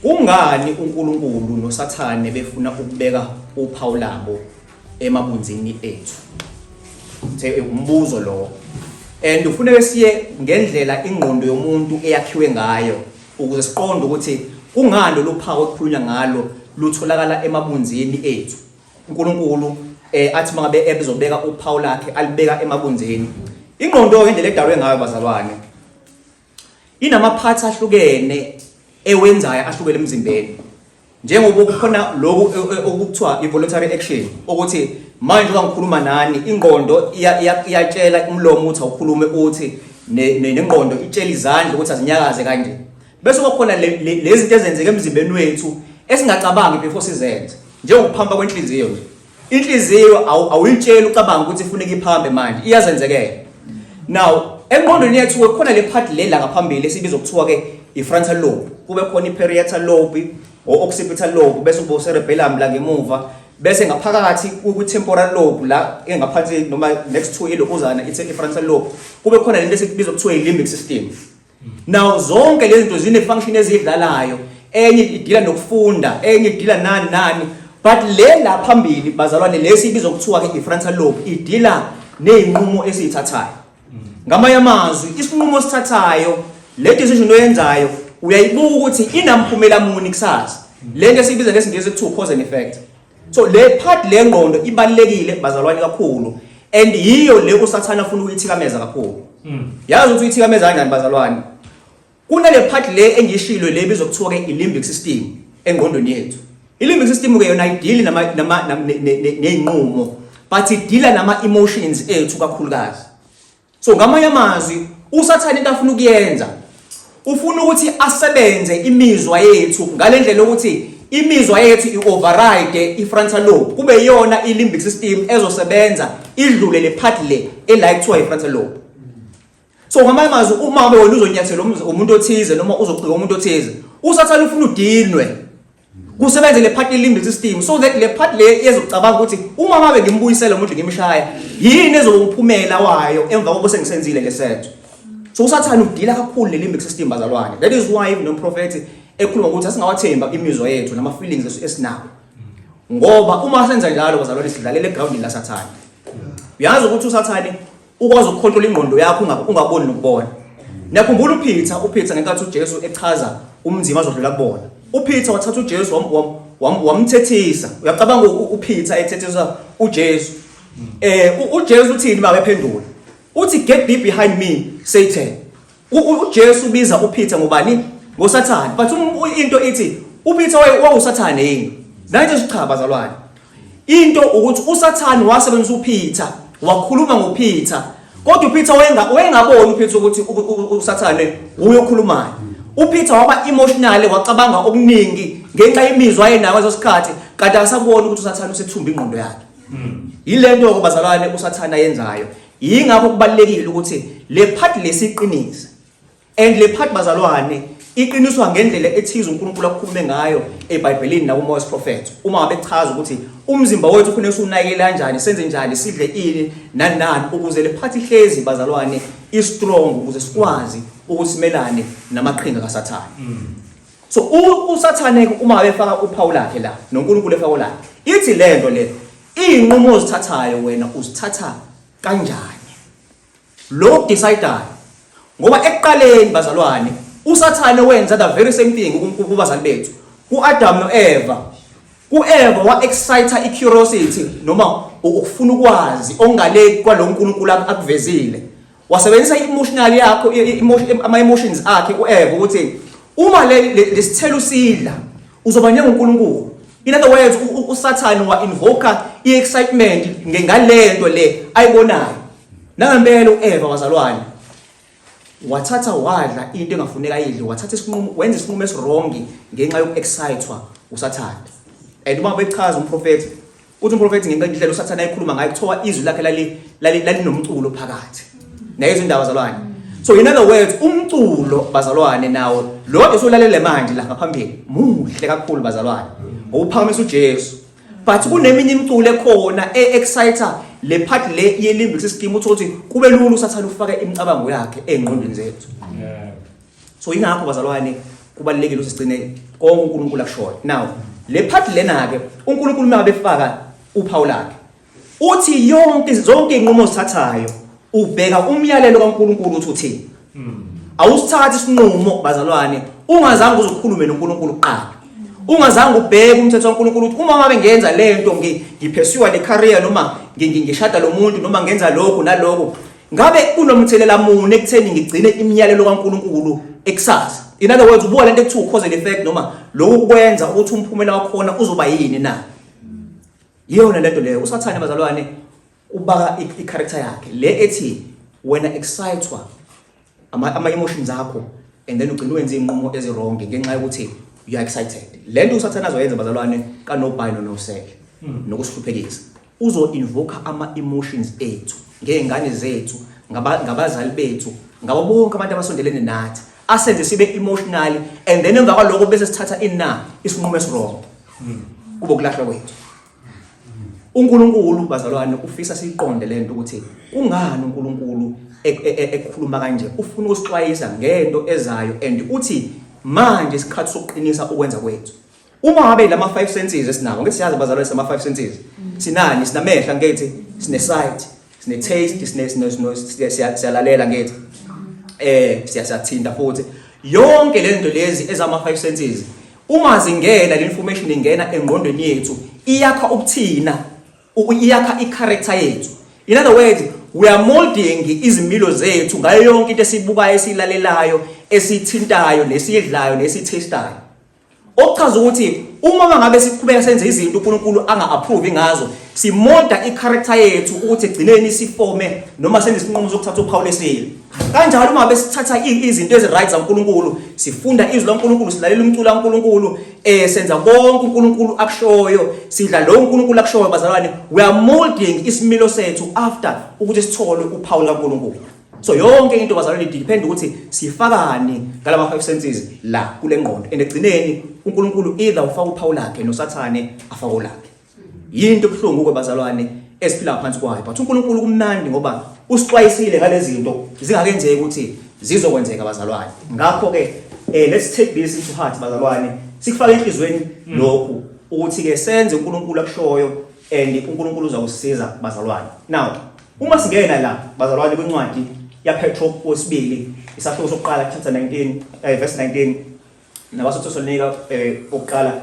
Kungani uNkulunkulu noSathane befuna ukubeka uphawu labo emabunzini ethu? The umbuzo lo. And ufuneka siye ngendlela ingqondo yomuntu eyakhiwe ngayo ukuze siqonde ukuthi kungani lolu phawu ekukhulunywa ngalo lutholakala emabunzini ethu. uNkulunkulu athi mangabe ebezobeka uphawu lakhe alibeka emabunzini. Ingqondo indlela edalwe ngayo bazalwane inama-parts ahlukene ewenzayo ahlukene emzimbeni, njengoba kukhona lokhu okuthiwa i-voluntary action, ukuthi manje uma ngikhuluma nani, ingqondo iyatshela umlomo ukuthi awukhulume, uthi nengqondo itshela izandla ukuthi azinyakaze kanje. Bese kukhona lezi zinto ezenzeka emzimbeni wethu esingacabangi before sizenze, njengokuphamba kwenhliziyo nje. Inhliziyo awuyitsheli ucabanga ukuthi ifuneka iphambe manje, iyazenzekela. Now engqondweni yethu kukhona le part le la ngaphambili esibizwa kuthiwa ke i-frontal lobe, kube khona i-parietal lobe or occipital lobe, bese kuba cerebellum la ngemuva, bese ngaphakathi ku-temporal lobe la engaphansi noma next to ilokuzana ithe i-frontal lobe, kube khona lento esibizwa kuthiwa i-limbic system. Now zonke lezi zinto zine function ezidlalayo, enye idila nokufunda, enye idila nani nani, but le la phambili bazalwane, lesi ibizwa kuthiwa ke i-frontal lobe, idila nezinqumo esizithathayo. Ngamanye amazwi, isinqumo osithathayo, le decision oyenzayo, uyayibuka ukuthi inamphumela muni kusasa, lento esibiza ngesiNgisi kuthiwa cause and effect. So le part le ngqondo ibalekile bazalwane kakhulu, and yiyo le uSathana afuna ukuyithikameza kakhulu. Yazi ukuthi uyithikameza kanjani bazalwane? Kunale part le engishilo le ebizwa kuthiwa ke i-limbic system engqondweni yethu. I-limbic system ke yona ayidili nama nama nezinqumo, but idila nama emotions ethu kakhulukazi. So ngamanye amazwi, uSathane into afuna ukuyenza, ufuna ukuthi asebenze imizwa yethu ngalendlela ukuthi imizwa yethu i-override i-frontal lobe, kube iyona i-limbic system ezosebenza idlule le part le ela kuthiwa i-frontal lobe. So ngamanye amazwi, uma wena uzonyathela umuntu othize noma uzocika umuntu othize, uSathane ufuna udinwe kusebenze le part limbic system, so that le part le ezocabanga ukuthi uma ngabe ngimbuyisela umuntu ngimshaya, yini ezowumphumela wayo emva kokuba sengisenzile lesenzo. So uSathane udila kakhulu ne limbic system bazalwane. That is why even nomprofethi ekhuluma ukuthi asingawathemba imizwa yethu nama feelings esinawo, ngoba uma senza njalo bazalwane, sidlalela egroundini la Sathane. Uyazi ukuthi uSathane ukwazi ukucontrol ingqondo yakho ungaboni nokubona. Niyakhumbula uPeter, uPeter ngenkathi uJesu echaza umzima azodlula kubona, uPeter wathatha uJesu wamthethisa. Uyacabanga uPeter ethethisa uJesu, uJesu uthini uma ephendula? Uthi, "Get thee behind me, Satan." UJesu ubiza uPeter ngobani? NgoSathane. But into ithi uPeter wawuSathane yini? Nathi cha bazalwane. Into ukuthi uSathane wasebenzisa uPeter, wakhuluma ngoPeter, kodwa uPeter wayengaboni uPeter ukuthi uSathane uyokhulumayo. UPeter waba emotional, wacabanga okuningi ngenxa yemizwa ayenayo ngaleso sikhathi, kanti akasaboni ukuthi uSathane usethumba ingqondo yakhe. Yilento ke bazalwane uSathane ayenzayo. Yingakho kubalekile ukuthi le part lesiqinise, and le part bazalwane iqiniswa ngendlela ethize uNkulunkulu akukhulume ngayo eBhayibhelini nakuMoses prophet, uma ngabe chaza ukuthi umzimba wethu kufanele siwunakekele kanjani, senze njani, sidle ini nani nani, ukuze le part ihlezi bazalwane i-strong, ukuze sikwazi ukusimelane namaqhinga kaSathane. So uSathane uma ngabe efaka uphawu lakhe la, noNkulunkulu efaka lakhe, ithi lento le izinqumo ozithathayo wena uzithatha kanjani, lo decide. Ngoba ekuqaleni bazalwane, uSathane wenza the very same thing kubazali bethu, kuAdam noEva. KuEva wa excite i-curiosity noma ukufuna ukwazi ongale kwalo uNkulunkulu akuvezile. Wasebenzisa i-emotional yakho, ama emotions akhe uEva, ukuthi uma le lesithelo sidla uzoba njengoNkulunkulu. In other words, uSathane wa invoke i-excitement ngalento le ayibonayo. Nangempela uEva wazalwane wathatha wadla into engafuneka ayidle, wathatha isinqumo, wenza isinqumo esiwrong ngenxa yoku-excitwa uSathane. And uma bechaza umprofethi, uthi umprofethi ngenxa indlela uSathane ayikhuluma ngayo, kuthiwa izwi lakhe lalinomculo phakathi nayezo indaba bazalwane. So in other words, umculo bazalwane nawo lo esulalele manje la ngaphambili muhle kakhulu bazalwane, ngokuphakamisa uJesu, but kuneminye imiculo ekhona e-exciter le part le ye-limbic system, uthi kube lula uSathane ufake imicabango yakhe ey'ngqondweni zethu. So ingakho bazalwane Kubalulekile ukuthi sigcine konke uNkulunkulu akushoyo. Now le part lena ke uNkulunkulu uma befaka uphawu lakhe uthi yonke zonke inqumo ozithathayo ubheka umyalelo kaNkulunkulu ukuthi uthini. Awusithathi isinqumo bazalwane ungazange uzokhulume noNkulunkulu kuqala. Ungazange ubheke umthetho kaNkulunkulu ukuthi uma ngabe ngenza lento ngiphesuwa le career noma ngishada lo muntu noma ngenza lokhu nalokhu ngabe kunomthelela muni ekutheni ngigcine imiyalelo kaNkulunkulu ekusasa. In other words, ubuka lento ekuthiwa cause and effect noma lokhu kwenza ukuthi umphumela wakhona uzoba yini na. Iyona lento leyo uSathane bazalwane ubaka i-character yakhe le ethi wena excitwa ama emotions akho and then ugcina wenza izinqumo ezi-wrong ngenxa yokuthi you are excited. Lento uSathane azoyenza bazalwane ka no buy no no sell nokusihluphekisa uzo invoke ama emotions ethu ngezingane zethu, ngabazali bethu, ngabo bonke abantu abasondelene nathi, asenze sibe emotional and then emva kwaloko bese sithatha ina isinqumo esi-wrong, kube kulahlwa kwethu. uNkulunkulu bazalwane ufisa siyiqonde lento ukuthi kungani uNkulunkulu ekhuluma kanje. Ufuna ukusixwayisa ngento ezayo and uthi manje isikhathi sokuqinisa ukwenza kwethu. Uma ngabe lama five senses esinawo, ngithi siyazi bazalwane sama five senses, sinani? Sinamehla, ngithi sine sight, sine taste, sine siyalalela, ngithi siyathinta futhi. Yonke lento lezi ezama five senses uma zingena, le information ingena engqondweni yethu, iyakha ubuthina, iyakha i-character yethu. In other words, we are molding izimilo zethu ngayo yonke into esibukayo, esiyilalelayo, esithintayo, nesiyidlayo, nesitestayo. Okuchaza ukuthi uma ngabe siqhubeka senze izinto uNkulunkulu anga-approve ngazo, simolda i-character yethu ukuthi egcineni sifome noma senze isinqumo sokuthatha uphawu lesilo. Kanjalo uma ngabe sithatha izinto ezi-right zaNkulunkulu, sifunda izwi laNkulunkulu, silalela umculo kaNkulunkulu, senza konke uNkulunkulu akushoyo, sidla lo uNkulunkulu akushoyo bazalwane, we are molding isimilo sethu after ukuthi sithole uphawu likaNkulunkulu. So yonke into bazalwane depend ukuthi sifakani ngalama five senses la kule ngqondo and egcineni uNkulunkulu either ufaka uphawu lakhe noSathane afake lakhe. Yinto ebuhlungu ke bazalwane esiphila phansi kwayo, but uNkulunkulu kumnandi ngoba usixwayisile ngalezi zinto zingakenzeki ukuthi zizokwenzeka bazalwane. Ngakho ke let's take this into heart bazalwane, sikufake enhlizweni lokhu ukuthi ke senze uNkulunkulu akushoyo and uNkulunkulu uzakusiza bazalwane. Now uma singena la bazalwane kwincwadi yaPetro wesibili isahluko sokuqala chapter 19 verse 19 nabaseThesalonika okuqala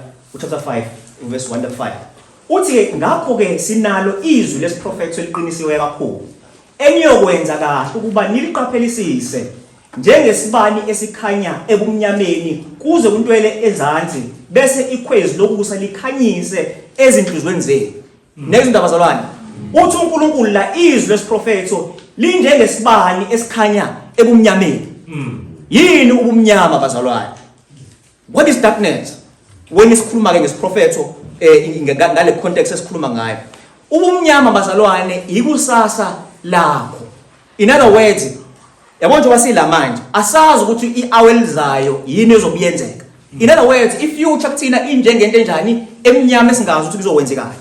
chapter 5 verse 1 to 5, uthi ke ngakho ke sinalo izwi lesiprofetho eliqinisiwe kakhulu eniyokwenza kahle ukuba niliqaphelisise njengesibani esikhanya ebumnyameni kuze kuntwele ezansi bese ikhwezi lokusa likhanyise ezinhlizweni zenu. Nezindaba bazalwane, uthi uNkulunkulu la izwi lesiprofetho linjengesibani esikhanya ebumnyameni. Yini ubumnyama bazalwane? What is darkness? When isikhuluma ke ngesiprofetho ngale context esikhuluma ngayo, ubumnyama bazalwane ikusasa lakho. In other words, yabo njengoba sila manje asazi ukuthi i-hour elizayo yini ezobuyenzeka. In other words, i-future kuthina injengento enjani? Emnyama, esingazi ukuthi kuzokwenzekani.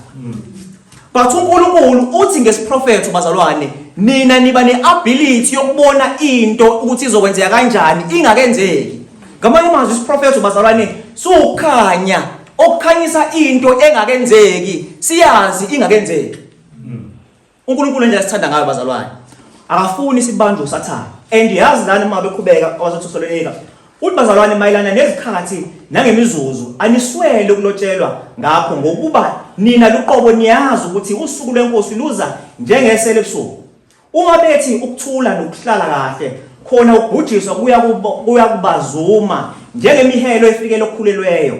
But uNkulunkulu uthi ngesiprofetho bazalwane, nina niba ne-ability yokubona into ukuthi izokwenzeka kanjani ingakenzeki. Ngamanye amazwi, isiprofetho bazalwane sukhanya okukhanyisa into engakenzeki, siyazi ingakenzeki. uNkulunkulu indlela sithanda ngayo bazalwane, akafuni sibanjwe uSathane. And yazi lana uma beqhubeka owaseThesalonika uthi bazalwane, mayelana nezikhathi nangemizuzu aniswele ukulotshelwa ngakho, ngokuba nina luqobo niyazi ukuthi usuku lwenkosi luza njengesele ebusuku. Uma bethi ukuthula nokuhlala kahle, khona ukubhujiswa kuya kubazuma njengemihelo efikela okukhulelweyo,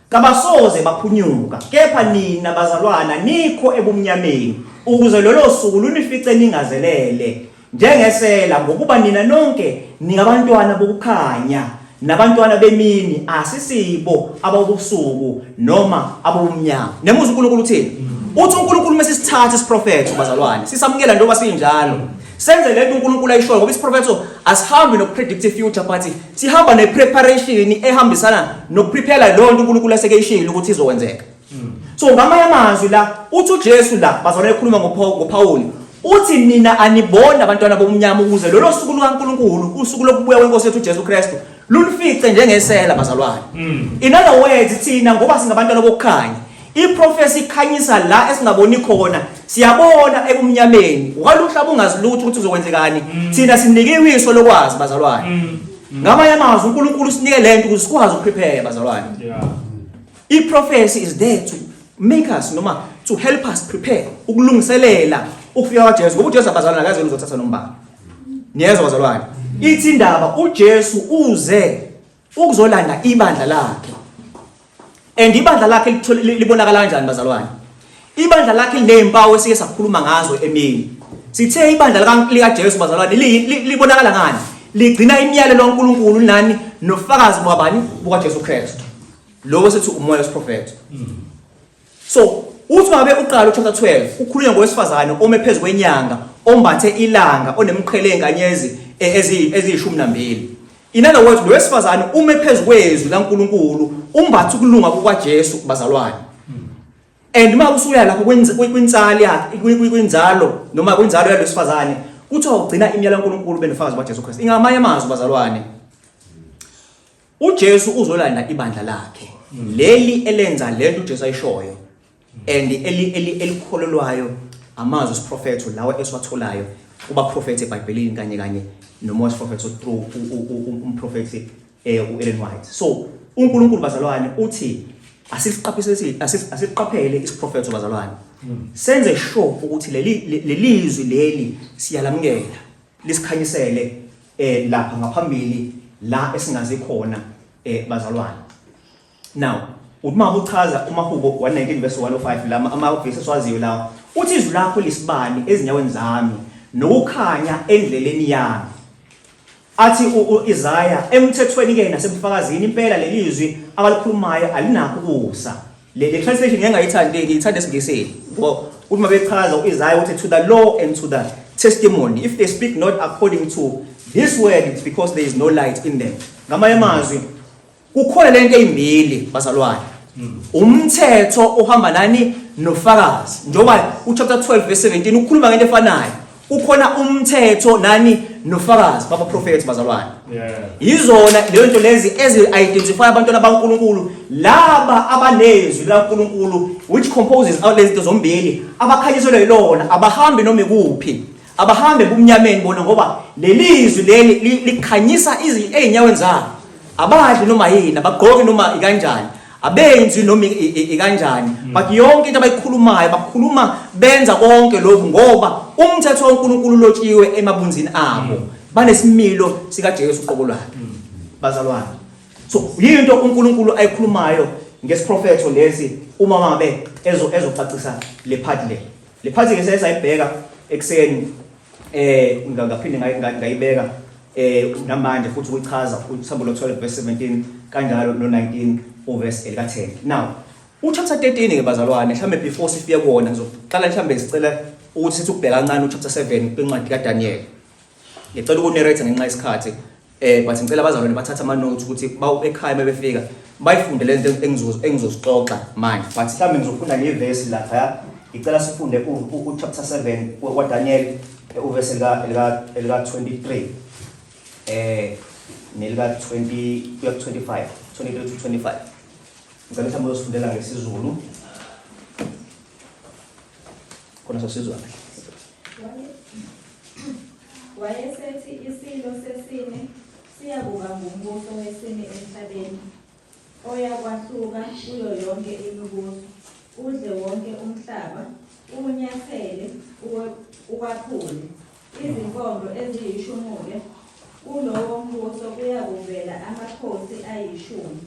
kabasoze baphunyuka. Kepha nina bazalwana nikho ebumnyameni, ukuze lolo suku lunifice ningazelele njengesela. Ngokuba nina nonke ningabantwana bokukhanya nabantwana bemini, asisibo abobusuku noma abobumnyama. Nemuza uNkulunkulu uthini? Uthi uNkulunkulu mesisithatha isiprofetho bazalwane, sisamukela njengoba sinjalo, senze lento uNkulunkulu ayishoyo, ngoba isiprofetho asihambi nokupredict future, but sihamba nepreparation ehambisana nokuprepare leyo nto uNkulunkulu asekeyishilo ukuthi izokwenzeka. So ngamanye amazwi la uthi uJesu la bazalwane ekhuluma ngoPawuli uthi nina aniboni abantwana bomnyama, ukuze lolo suku lukaNkulunkulu, usuku lokubuya kwenkosi yethu uJesu Kristu, Lunifice njengesela bazalwane. In other words, thina ngoba singabantwana bokukhanya, iprofesi ikhanyisa la esingaboni khona, siyabona ebumnyameni. While umhlaba ungazi lutho ukuthi uzokwenzekani, thina sinikiwe iso lokwazi bazalwane. Ngamanye amazwi uNkulunkulu usinike lento ukuze sikwazi ukuprepare bazalwane. I-prophecy is there to make us noma to help us prepare, ukulungiselela ukufika kwaJesu, ngoba uJesu abazalwane akaze uzothatha nombala. Niyezwa bazalwane? Ithi indaba uJesu uze ukuzolanda ibandla lakhe. And ibandla lakhe libonakala kanjani bazalwane? Ibandla lakhe linezimpawu esike sakhuluma ngazo emini. Sithe ibandla likaJesu bazalwane libonakala ngani? Ligcina imiyalelo kaNkulunkulu nani nofakazi bwabani bukaJesu Kristu. Lokho sithi umoya wesiprofetho. So uthi ngabe uqala uchapter 12 ukhulunywa ngowesifazane ome phezu kwenyanga ombathe ilanga onemqhele enkanyezi eziyishumi nambili. In other words, lo wesifazane ume phezu kwezwi laNkulunkulu, umbatha ukulunga kukaJesu bazalwane. And uma usuya lapho kwinsali yakhe, kwinzalo noma kwinzalo yalesifazane, kuthiwa ugcina imiyalo kaNkulunkulu benofakazi baJesu Kristu. Ingamanye amazwi bazalwane, uJesu uzolanda ibandla lakhe leli elenza lento uJesu ayishoyo and elikholelwayo amazwi esiprofetho lawa esiwatholayo kubaprofethi eBhayibhelini kanye kanye nomoya wesiprofetho through umprofethi uEllen White. So uNkulunkulu bazalwane uthi asisiqaphisise, asiqaphele isiprofetho bazalwane, senze sure ukuthi leli lelizwi leli siyalamukela, lisikhanyisele lapha ngaphambili la esingazi khona bazalwane. Now uma uchaza uMahubo 119 verse 105, lama amavesi esiwaziyo lawa, uthi izwi lakho lisibani ezinyaweni zami nokukhanya endleleni yami. Athi uIsaya emthethweni ke nasebufakazini, impela lelizwi abalikhulumayo alinakho ukusa. Le translation ngeke ngayithandi, ngiyithanda esiNgisini ngoba uthi mabechaza uIsaya uthi to the law and to the testimony, if they speak not according to this word, it's because there is no light in them. Ngamanye amazwi kukhona lento ezimbili bazalwane, umthetho ohamba nani nofakazi, njengoba uchapter 12 verse 17 ukhuluma ngento efanayo, kukhona umthetho nani nofakazi babaprofethi bazalwane. Yizona leyo nto lezi ezi-identify abantwana baNkulunkulu, laba abanezwi laNkulunkulu which composes out lezi zinto zombili, abakhanyiselwe yilona, abahambi noma ikuphi, abahambe ebumnyameni bona, ngoba lelizwi leli likhanyisa ey'nyaweni zabo. Abadli noma yini, abagqoki noma ikanjani, abenzi noma ikanjani, but yonke into abayikhulumayo bakhuluma, benza konke lokhu ngoba umthetho kaNkulunkulu ulotshiwe emabunzini abo, banesimilo sikaJesu uqobo lwakhe bazalwane. So yinto uNkulunkulu ayikhulumayo ngesiprofetho lesi uma ngabe ezocacisa le part le. Le part ke sesayibheka ekuseni, ngaphinde ngayibeka namanje futhi ukuchaza uSambulo 12 verse 17 kanjalo no 19 uverse elika 10. Now uchapter 13 ke bazalwane, mhlambe before sifike kuwona ngizoqala mhlambe sicela ukuthi sithi ukubheka kancane uchapter 7 kwincwadi kaDaniel. Ngicela ukunarrate ngenxa yesikhathi, but ngicela abazalwane bathathe ama notes ukuthi bawu ekhaya mebefika bayifunde lento engizozixoxa manje, but mhlambe ngizofunda ngevesi lapha. Ngicela sifunde u chapter 7 kwaDaniel, uverse elika 23 nelika 20 kuya ku 25, 23 to 25. Ngicela mhlawumbe uzosifundela ngesiZulu khona sosizwa kahle. Wayesethi isilo sesine siyakuba ngumbuso wesine emhlabeni, oyakwahluka kuyo yonke imibuso, udle wonke umhlaba, uwunyathele, uwaphule. Izimpondo eziyishumi-ke kulowo mbuso kuyakuvela amakhosi ayishumi,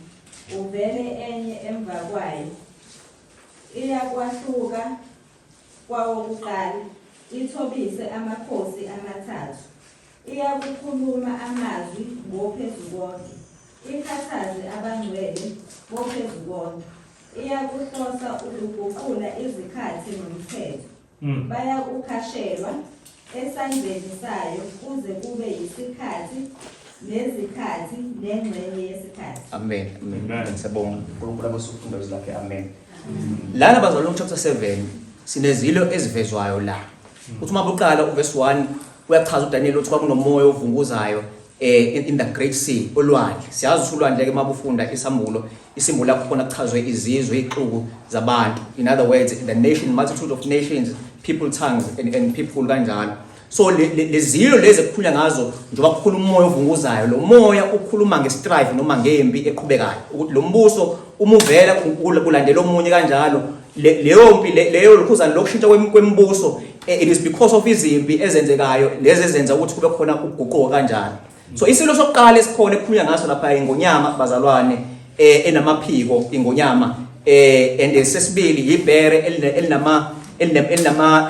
kuvele enye emva kwayo. Iyakwahluka kwawokuqala, ithobise amakhosi amathathu. Iyakukhuluma amazwi ngoPhezukonke, ikhathaze abangcwele boPhezukonke. Iyakuhlosa ukuguqula izikhathi nomthetho. Bayakukhashelwa esandleni sayo kuze kube yisikhathi nezikhathi nengxenye yesikhathi. Amen. Amen. Amen. Siyabonga. uNkulunkulu abusise izwi lakhe. Amen. Lana bazalwane chapter 7 sinezilo ezivezwayo la. Uthi uma buqala uverse 1 uyachaza uDaniel uthi kwakunomoya ovunguzayo. in the great sea, olwandle. Siyazi ukuthi ulwandle ke mabufunda isambulo, isimbulo lapho khona kuchazwe izizwe, ixuku zabantu, in other words the nation, multitude of nations, people, tongues and people kanjalo. So lezilo lezi ekukhulunywa ngazo, njengoba kukhuluma umoya ovunguzayo, lo moya ukhuluma ngestrife noma ngempi eqhubekayo, ukuthi lo mbuso uma uvela kulandela omunye kanjalo. Leyo mpi leyo lokhuzana lokushintsha kwemibuso, it is because of izimpi ezenzekayo lezi ezenza ukuthi kube khona ukuguquka kanjalo. So isilo sokuqala esikhona ekukhulunywa ngaso lapha ingonyama, bazalwane, enamaphiko, ingonyama, and sesibili yibhere elinama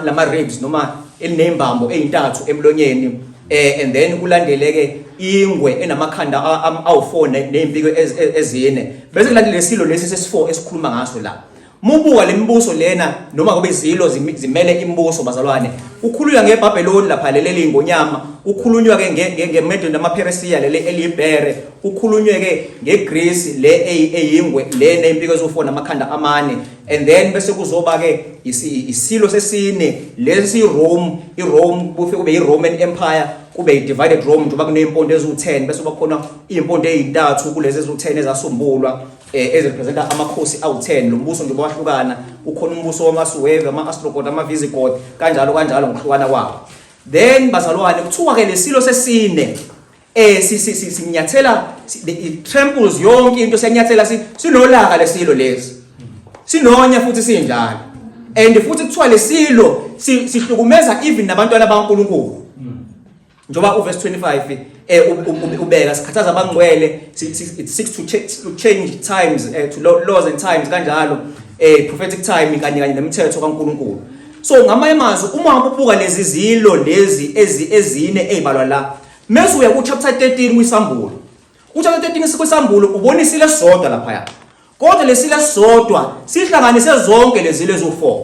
lama ribs noma elinembambo ezintathu emlonyeni, and then kulandeleke ingwe enamakhanda awu4 nezimpiko ezine, bese kulandele lesilo lesi sesi4 esikhuluma ngaso la. Mubuka lemibuso lena noma kube izilo zimele imibuso, bazalwane, ukhulunywa ngeBhabheloni lapha, leli ingonyama, ukhulunywa ke ngeMedo namaPheresiya, leli elibhere, ukhulunywe ke ngeGreece le eyingwe le nempiko ezo4 namakhanda amane, and then bese kuzoba ke isilo sesine lesi Rome. iRome kufike kube iRoman Empire, kube i-divided Rome njengoba kuney'mpondo eziwu-10, bese kuba khona iy'mpondo ey'ntathu kulezi eziwu-10 ezasumbulwa, ezirepresenta amakhosi awu-10. Lo mbuso njengoba wahlukana, ukhona umbuso wamaSuevi, ama-Ostrogoth, ama-Visigoth, kanjalo kanjalo ngokuhlukana kwawo. Then bazalwane, kuthiwa-ke lesilo sesine sinyathela, it tramples yonke into, siyanyathela, sinolaka lesilo lesi, sinonya futhi sinjalo. And futhi kuthiwa lesilo sihlukumeza even nabantwana baNkulunkulu, njengoba uverse 25 ubeka sikhathaza abangcwele, it seeks to change times, to laws and times kanjalo, prophetic time kanye kanye nemithetho kaNkulunkulu. So ngamanye amazwi, uma ubuka lezi zilo lezi ezine ezibalwa la, mase uya ku chapter 13 kwisambulo, ku chapter 13 kwisambulo ubona isilo esisodwa lapha, kodwa lesilo esisodwa sihlanganise zonke lezi lezo 4,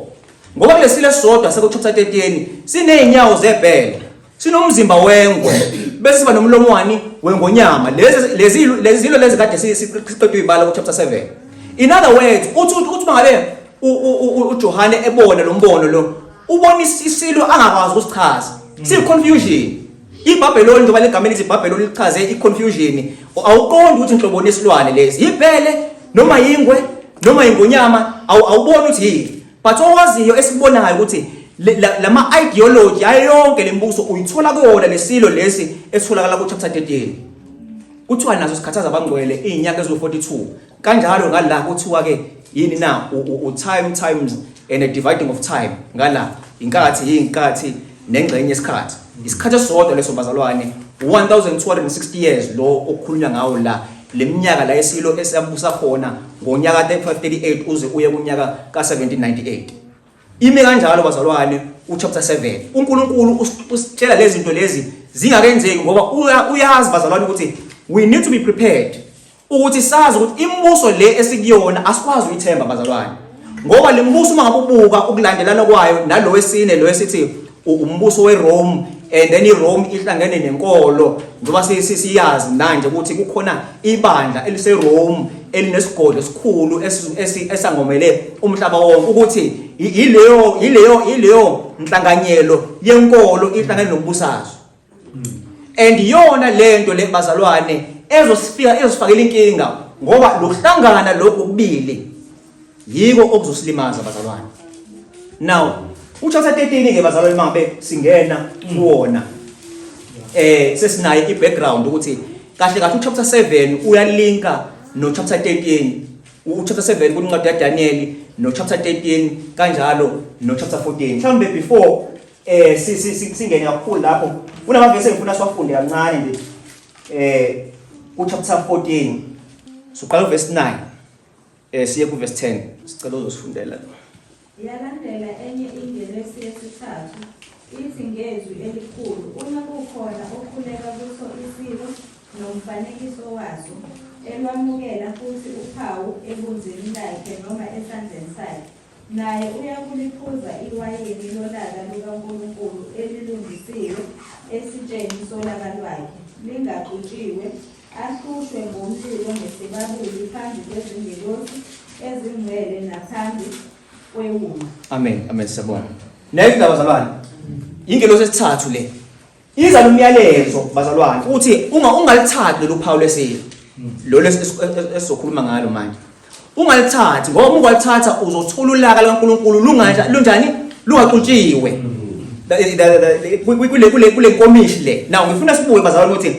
ngoba kulesilo esisodwa seku chapter 13 sinezinyawo zebhele, sinomzimba wengwe, bese siba nomlomwani wengonyama, lezi zilo lezi kade siqedwe ibala ku chapter 7. In other words, uthi mangabe uJohane ebona lo mbono lo, ubona isilo angakwazi ukusichaza, si confusion. IBhabheloni, njengoba legama elithi iBhabheloni lichaze iconfusion, awuqondi ukuthi inhloboni yesilwane lezi, ibhele noma yingwe noma ingonyama, awuboni ukuthi yini. But owaziyo, esibonayo ukuthi lama ideology ayo yonke lembuso uyithola kuwona lesilo lesi esitholakala ku chapter 13. Kuthiwa naso sikhathaza abangcwele izinyanga eziwu42 kanjalo. Ngala kuthiwa ke yini na? U time times and a dividing of time. Ngala inkathi, yinkathi nengxenye yesikhathi, isikhathi esisodwa leso, bazalwane, 1260 years lo okukhulunywa ngawo la, leminyaka la esilo esiyabusa khona ngonyaka 538 uze uye kunyaka ka1798. Ime kanjalo, bazalwane, uchapter 7. uNkulunkulu usitshela lezi zinto lezi zingakenzeki, ngoba uyazi, bazalwane, ukuthi we need to be prepared, ukuthi sazi ukuthi imibuso le esikuyona asikwazi ukuyithemba, bazalwane, ngoba le mbuso uma ngabe ubuka ukulandelana kwayo nalo wesine lo esithi umbuso weRome, and then iRome ihlangene nenkolo, njengoba siyazi manje ukuthi kukhona ibandla eliseRome elinesigodlo esikhulu esangomele umhlaba wonke, ukuthi yileyo nhlanganyelo yenkolo ihlangene nombusazwe. And iyona lento le, bazalwane, ezosifika ezosifakela inkinga, ngoba lokuhlangana lokhu kubili yiko okuzosilimaza, bazalwane. Now uchapter 13 ke, bazalwane, mangabe singena kuwona, sesinayo i-background ukuthi kahle kahle uchapter 7 uyalinka no chapter 13, uchapter 7 kuncwadi kaDaniel no chapter 13 kanjalo no chapter 14. Mhlawumbe before singene kakhulu lapho, kunamavesi engifuna siwafunde kancane nje ku chapter 14. Siqala uverse 9 siye ku verse 10. Sicela uzosifundela. Yalandela enye ingelosi yesithathu, ithi ngezwi elikhulu, uma kukhona okhuleka kuso isilo nomfanekiso waso, elwamukela futhi uphawu ebunzini lakhe noma esandleni sakhe, naye uyakuliphuza iwayini lolaka lukaNkulunkulu elilungisiwe esitsheni solaka lwakhe, lingaxutshiwe, ahlushwe ngomlilo nesibabuli phambi kwezingelosi ezingcwele naphambi kweWundlu. Amen, amen, siyabonga. Nayo indaba, bazalwane, ingelosi esithathu le. Iza nomyalezo bazalwane uthi uma ungalithathi lolu phawu lesilo lolu esizokhuluma ngalo manje ungalithathi ngoba uma ungalithatha uzothola ulaka likaNkulunkulu lungaja lunjani lungaxutshiwe kule kule kule nkomishi le. Now ngifuna sibuke bazalwane ukuthi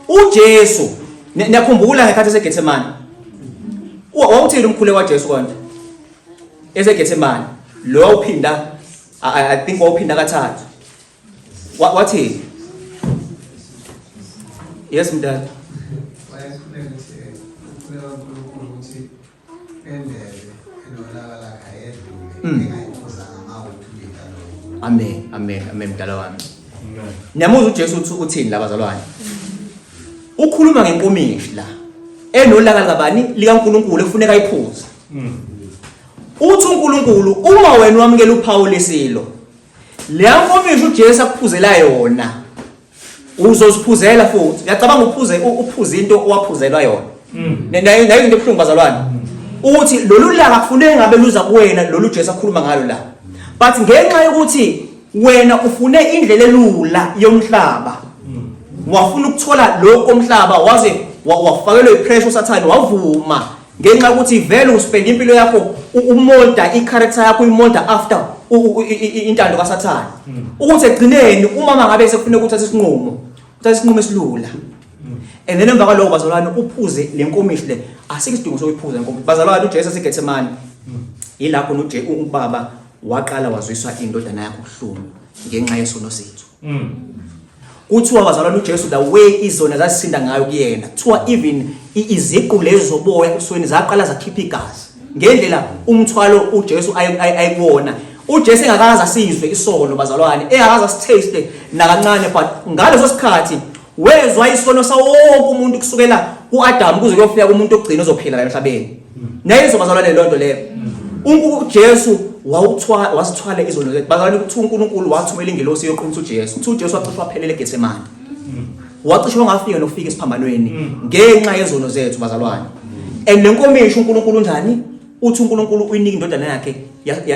uJesu, niyakhumbula ngekhathi eseGethsemane wawuthini umkhuleko kaJesu konje eseGethsemane lo wawuphinda, I think wawuphinda kathathu. Wathi yes mdala. Wayekhuleka ukuthi ukhuleka uNkulunkulu ukuthi endebe enolaka lakhe ayedlule engayiphuzanga mawuthi ubika lokho. Amen, amen, amen mdala wami. Niyamuzwa uJesu uthi uthini la bazalwane? Ukhuluma ngenkomishi la enolaka likabani likaNkulunkulu ekufuneka ayiphuze. Uthi uNkulunkulu uma wena wamukela uphawu lesilo leya nkomishi uJesu akuphuzela yona uzoziphuzela futhi. Uyacabanga uphuze uphuze into owaphuzelwa yona. Nayo nayo into ebuhlungu bazalwane. Ukuthi lolu laka kufuneka ngabe luza kuwena lolu Jesu akhuluma ngalo la. But ngenxa yokuthi wena ufune indlela elula yomhlaba wafuna ukuthola lokho komhlaba waze wafakelwa ipressure uSathane wavuma ngenxa yokuthi vele uspend impilo yakho umolda i-character yakho uyimolda after intando kaSathane ukuthi ekugcineni uma mangabe sekufuneka uthathe isinqumo uthathe isinqumo esilula and then emva kwaloko bazalwane uphuze le nkomishi le. Asikho isidingo sokuyiphuza lenkomishi bazalwane. UJesu eseGethsemane yilapho noJe ubaba waqala wazwiswa indodana yakhe ubuhlungu ngenxa yesono sethu. Kuthiwa bazalwane uJesu the way izona zazisinda ngayo kuyena, kuthiwa even iziqu lezi zoboya ebusweni zaqala zakhipha igazi ngendlela umthwalo uJesu ayikuwona. uJesu engakaze asizwe isono bazalwane, engakaze asitaste nakancane, but ngaleso sikhathi wezwa isono sawo wonke umuntu kusukela kuAdam kuze kuyofika kumuntu ogcina ozophila la emhlabeni. Nayizwa bazalwane leyo nto leyo. UJesu wawuthwala wasithwala izono zethu bazalwane. Kuthiwa uNkulunkulu wathumela ingelosi yoqinisa uJesu. Kuthiwa uJesu wacishe waphelela eGetsemane, wacishe wangafika nokufika esiphambanweni ngenxa yezono zethu bazalwane. And le nkomishi uNkulunkulu unjani uthi uNkulunkulu uyinika indodana yakhe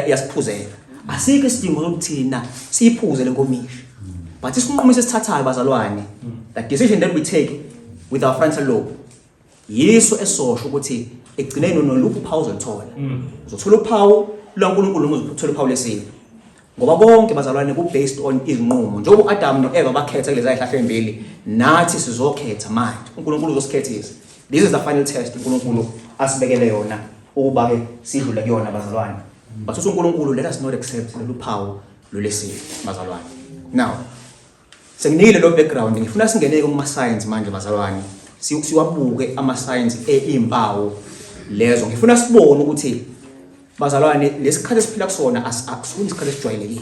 yasiphuzela. Asikho isidingo sokuthina siyiphuze le nkomishi, but isinqumo esisithathayo bazalwane, the decision that we take with our frontal lobe, yiso esosho ukuthi ekugcineni noluphi uphawu uzoluthola. Uzothola uphawu lwaNkulunkulu noma uzothola uphawu lesilo, ngoba bonke bazalwane ku-based on izinqumo. Njengoba u-Adamu no-Eva bakhetha kulezi zihlahla ezimbili, nathi sizokhetha manje. uNkulunkulu uzosikhethisa. This is the final test uNkulunkulu asibekele yona ukuba-ke sidlule kuyona bazalwane. But uthi uNkulunkulu, let us not accept lolu phawu lolesilo bazalwane. Now senginikile lo background, ngifuna singeneke kuma-science manje bazalwane, siwabuke ama-science eyimpawu lezo. Ngifuna sibone ukuthi bazalwane lesikhathi esiphila kusona akusona isikhathi esijwayelekile.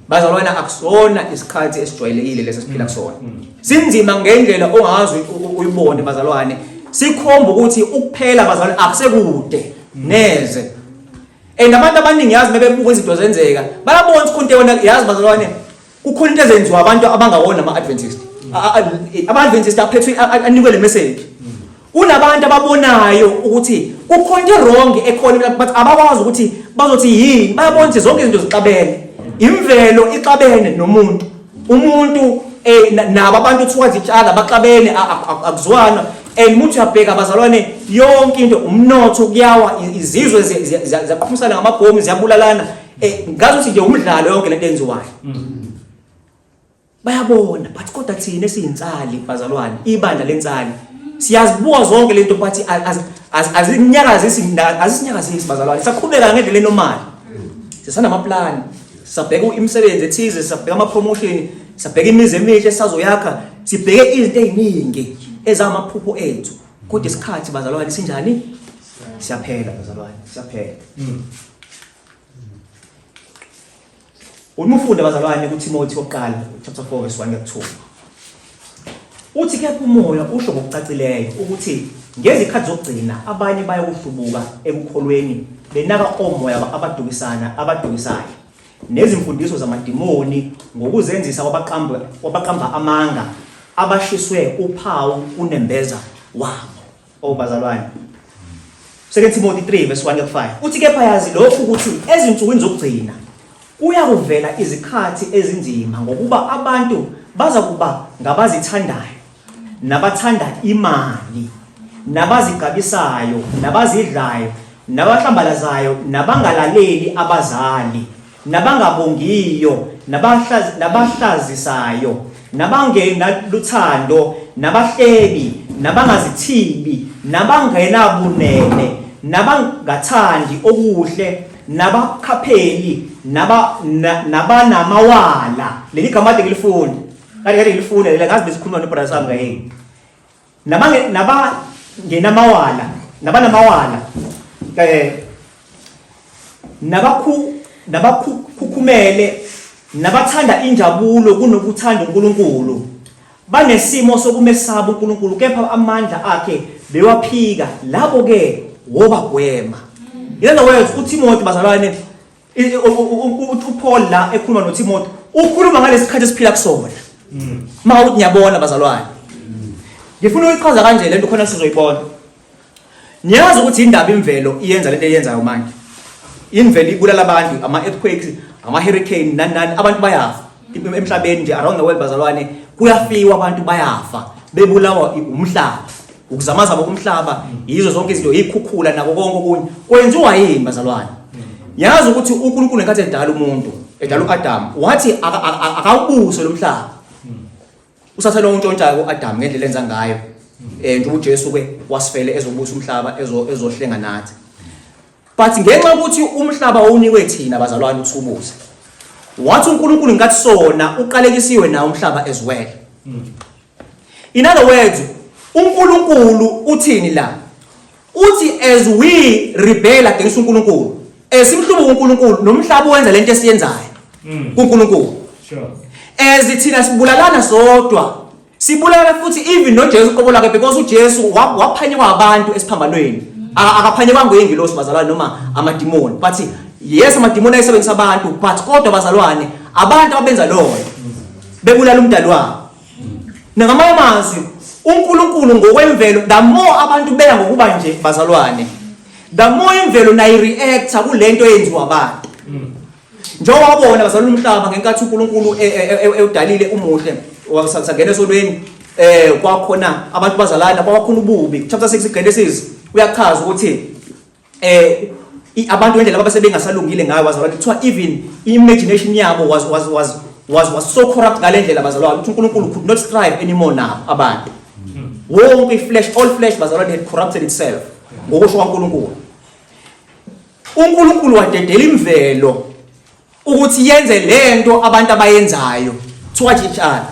Bazalwane, akusona isikhathi esijwayelekile lesi esiphila kusona. Sinzima ngendlela ongazi uyibone bazalwane. Sikhomba ukuthi ukuphela bazalwane akusekude neze. And abantu abaningi yazi mebebuka izinto zenzeka bayabona ukuthi khona into yazi bazalwane kukhona into ezenziwa abantu abangawona ama-Adventist. Ama-Adventist aphethwe anikwe le message. Kunabantu ababonayo ukuthi kukhona into wrong ekhona but abakwazi ukuthi bazothi yini. Bayabona ukuthi zonke izinto zixabene, imvelo ixabene nomuntu, umuntu nabo abantu kuthiwa zitshala baxabene, akuzwana. And umuntu uyabheka bazalwane yonke into, umnotho kuyawa, izizwe ziyaqhumisana ngamabhomu, ziyabulalana, ngazuthi nje umdlalo yonke lento enziwayo. Bayabona, but kodwa thina esiyinsali bazalwane, ibandla lensali, siyazibuka zonke lento but azinyakazisi azisinyakazisi bazalwane. Saqhubeka ngendlela enormal, sisanamaplani, sisabheka imisebenzi ethize, sisabheka ama-promotion, sisabheka imizi emihle esisazoyakha, sibheke izinto ey'ningi ezamaphupho ethu. Kodwa isikhathi bazalwane sinjani? Siyaphela bazalwane, siyaphela. Uma ufunda bazalwane kuTimothy wokuqala chapter 4 verse 1 kuya ku-2, uthi kepha umoya usho ngokucacileyo ukuthi ngezikhathi zokugcina abanye bayokuhlubuka ekukholweni, benaka omoya abadukisana abadukisayo nezimfundiso zamadimoni ngokuzenzisa kwabaqamba amanga abashiswe uphawu kunembeza wabo. Oh bazalwane, 2 Timothy 3 verse 1 5 uthi kepha yazi lokhu ukuthi ezinsukwini zokugcina kuya kuvela izikhathi ezinzima, ngokuba abantu baza kuba ngabazithandayo nabathanda imali nabazigabisayo nabazidlayo nabahlambalazayo nabangalaleli abazali nabangabongiyo nabahlazisayo nabangenaluthando nabahlebi nabangazithibi nabangenabunene nabangathandi okuhle nabakhapheli nabanamawala. Leli gama kade ngilifunda, kade kade ngilifunda lela, ngazi besikhuluma nobrother sami ngayeni. Nabangenamawala, nabanamawala, nabakhukhumele, nabathanda injabulo kunokuthanda uNkulunkulu, banesimo sokumesaba uNkulunkulu kepha amandla akhe bewaphika, labo ke wobagwema. In other words, uTimothy bazalwane, uPaul la ekhuluma noTimothy ukhuluma ngalesikhathi esiphila kusona. Uma uthi ngiyabona bazalwane, ngifuna ukuyichaza kanje lento khona sizoyibona. Niyazi ukuthi indaba imvelo iyenza lento eyenzayo manje. Imvelo ibulala abantu, ama earthquakes, ama hurricane, nani nani, abantu bayafa emhlabeni nje, around the world bazalwane, kuyafiwa, abantu bayafa bebulawa umhlaba, ukuzamazama komhlaba, yizo zonke izinto, ikhukhula nako konke okunye. Kwenziwa yini bazalwane? Yazi ukuthi uNkulunkulu ngenkathi edala umuntu, edala uAdam, wathi akawubuse lo mhlaba. Usathane untshontshayo uAdam ngendlela enza ngayo. Njengoba uJesu ke wasifele ezobusa umhlaba, ezohlenga nathi. But ngenxa yokuthi umhlaba unikwe thina bazalwane ukuthi ubuse, wathi uNkulunkulu ngenkathi sona uqalekisiwe nawo umhlaba as well. In other words, uNkulunkulu uthini la? Uthi as we rebel against uNkulunkulu, esimhlubuka uNkulunkulu, nomhlaba wenza lento esiyenzayo kuNkulunkulu. As thina sibulalana sodwa, sibulala futhi even noJesu uqobo lwakhe, because uJesu waphanyekwa abantu esiphambanweni. Akaphanyekwa ngengilosi bazalwane noma amadimoni, but yes, amadimoni ayisebenzisa abantu, but kodwa bazalwane abantu ababenza loyo bebulala umdali wabo. Ngamanye amazwi, uNkulunkulu ngokwemvelo, the more abantu beya ngokuba nje bazalwane, the more imvelo nayi reacta kulento eyenziwa abantu. Njengoba wabona bazalwane umhlaba ngenkathi uNkulunkulu ewudalile umuhle, wasangena esonweni, kwakhona abantu bazalana, kwakhona ububi. Chapter 6 Genesis uyachaza ukuthi abantu ngendlela abasebengasalungile ngayo bazalwane, kuthiwa even imagination yabo was so corrupt ngale ndlela bazalwane ukuthi uNkulunkulu could not strive anymore nabo abantu. Wonke flesh, all flesh bazalwane had corrupted itself ngokusho kwaNkulunkulu. uNkulunkulu wadedela imvelo ukuthi yenze lento abantu abayenzayo towards each other.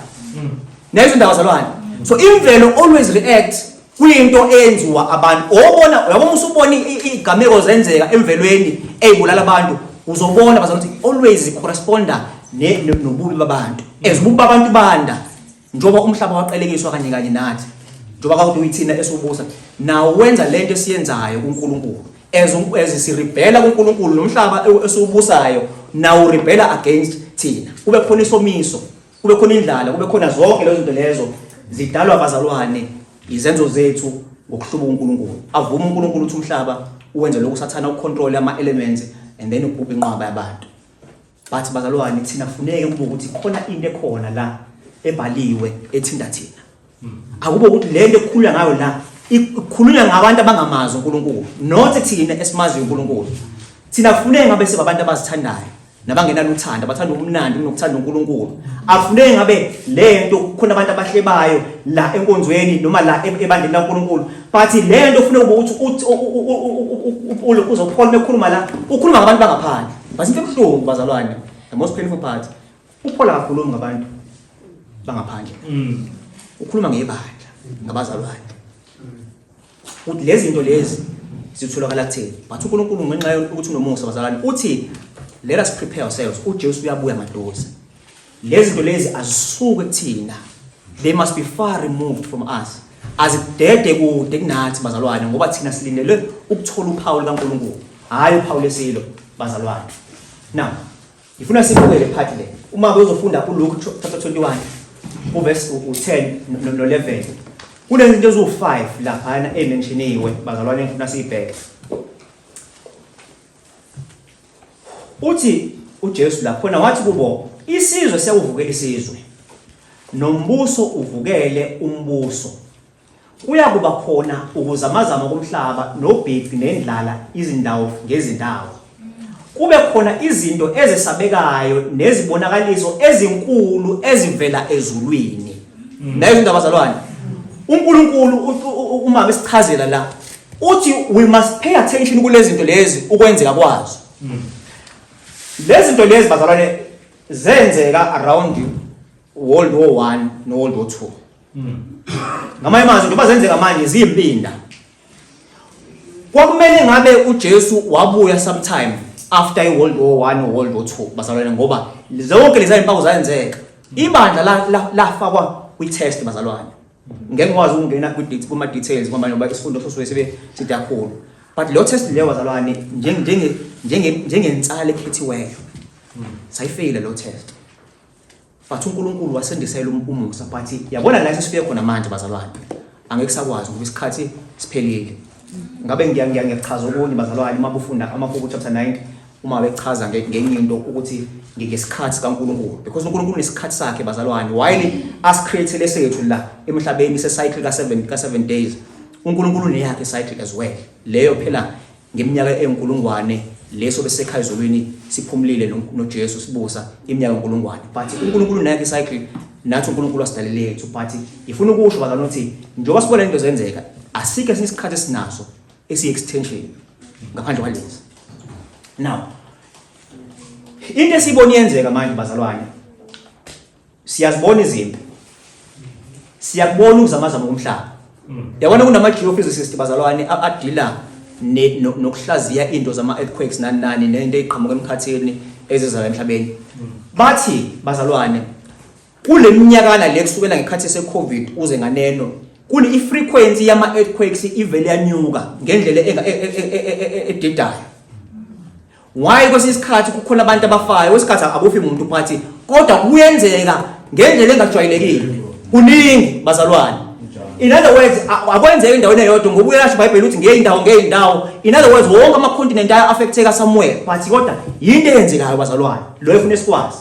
Nezo indaba bazalwane. So imvelo always react kwinto eyenziwa abantu. Obona uyabona, usubona igameko zenzeka emvelweni ezibulala abantu, uzobona bazalwane ukuthi always corresponda nobubi babantu. As ububi babantu banda, njengoba umhlaba waqalekiswa kanye kanye nathi, njengoba kade uyithina esiwubusa, nawo wenza lento esiyenzayo kuNkulunkulu. As sirebela kuNkulunkulu, nomhlaba esiwubusayo nawo rebela against thina. Kube khona isomiso, kube khona indlala, kube khona zonke lezo zinto. Lezo zidalwa abazalwane izenzo zethu ngokuhlubuka uNkulunkulu. Avuma uNkulunkulu ukuthi umhlaba uwenze lokhu, sathana ucontrol ama elements and then ubhubhe inqwaba yabantu. But bazalwane, thina kufuneke kube ukuthi khona into ekhona la ebhaliwe ethinta thina. Akube ukuthi le nto ekukhulunywa ngayo la ikhulunywa ngabantu abangamazi uNkulunkulu, not thina esimaziyo uNkulunkulu. Thina kufuneke ngabe sibabantu abazithandayo nabangenaluthando, abathanda ubumnandi kunokuthanda uNkulunkulu. Akufuneki ngabe le nto kukhona abantu abahlebayo la enkonzweni noma la ebandleni laNkulunkulu, but le nto kufuneka ukuthi uzoPaul mekhuluma la ukhuluma ngabantu bangaphandle. But into ebuhlungu bazalwane, the most painful part, uPaul akakhulumi ngabantu bangaphandle, ukhuluma ngebandla, ngabazalwane, ukuthi lezi zinto lezi zitholakala kuthini. But uNkulunkulu ngenxa yokuthi unomusa bazalwane uthi let us prepare ourselves, uJesu uyabuya maduze. Lezi zinto lezi azisuke kuthina, they must be far removed from us, azidede kude kunathi bazalwane, ngoba thina silindelwe ukuthola uphawu likaNkulunkulu, hhayi uphawu lesilo bazalwane. Now ngifuna sibuke le part le, uma uzofunda uLuke chapter 21 uverse u10 no-11, kunezinto eziwu-5 laphana ey'menshiniwe bazalwane engifuna siyibheke. Uthi uJesu la khona, wathi kubo, isizwe siyakuvukela isizwe. Nombuso uvukele umbuso. Kuyakuba khona ukuzamazama komhlaba nobhici nendlala izindawo ngezindawo. Kube khona izinto ezesabekayo nezibonakaliso ezinkulu ezivela ezulwini. Nayo izinto abazalwane. UNkulunkulu uma besichazela la uthi we must pay attention kulezi zinto lezi ukwenzeka kwazo. Lezi zinto lezi bazalwane zenzeka around World War 1 no World War 2. Ngamanye amazwi njengoba zenzeka manje ziyimpinda. Kwakumele ngabe uJesu wabuya sometime after i-World War 1 or World War 2 bazalwane ngoba zonke lezi impawu zayenzeka. Ibandla lafakwa kwi-test bazalwane. Ngeke ngikwazi ukungena kuma details ngoba ngoba isifundo sosuke sibe side kakhulu. But lo test leyo bazalwane njenge njenge njengensala ekhethiweyo. Sayifeyila lo test. But uNkulunkulu wasendisela um-, umusa but yabona la sesifike khona manje bazalwane angeke sakwazi ngoba isikhathi siphelile. Ngabe ngiya ngiya ngiyachaza okunye bazalwane uma bufunda amahubo chapter 9 uma bechaza ngenye into ukuthi ngesikhathi kaNkulunkulu because uNkulunkulu unesikhathi sakhe bazalwane while as create lesethu la emhlabeni se cycle ka 7 ka 7 days uNkulunkulu uneyakhe cycle as well leyo phela Ngeminyaka eyinkulungwane leso besekhaya ezulwini siphumulile noJesu sibusa iminyaka enkulungwane but uNkulunkulu unayakhe cycle nathi uNkulunkulu wasidalele yethu but ngifuna ukusho bazalwane ukuthi njengoba sibona into zenzeka asikho esinye isikhathi esinaso esiyi-extension ngaphandle kwalezi now into esiyibona iyenzeka manje bazalwane Siyazibona izimpi. Siyakubona ukuzamazama komhlaba. Yabona kunama geophysicist bazalwane adila nokuhlaziya into zama earthquakes nani nani nento eziqhamuka emkhathini ezizayo emhlabeni. Bathi bazalwane kule minyakana le kusukela ngekhathi se-COVID uze nganeno kune i-frequency yama earthquakes ivele yanyuka ngendlela edidayo. Why kwesinye isikhathi kukhona abantu abafayo kwesikhathi akufi muntu but kodwa kuyenzeka ngendlela engajwayelekile kuningi bazalwane in other words akwenzeki endaweni eyodwa ngoba uyasho iBhayibheli ukuthi ngeyindawo ngeyindawo in other words wonke ama continent aya affecteka somewhere but kodwa yinto eyenzekayo bazalwane lo efuna sikwazi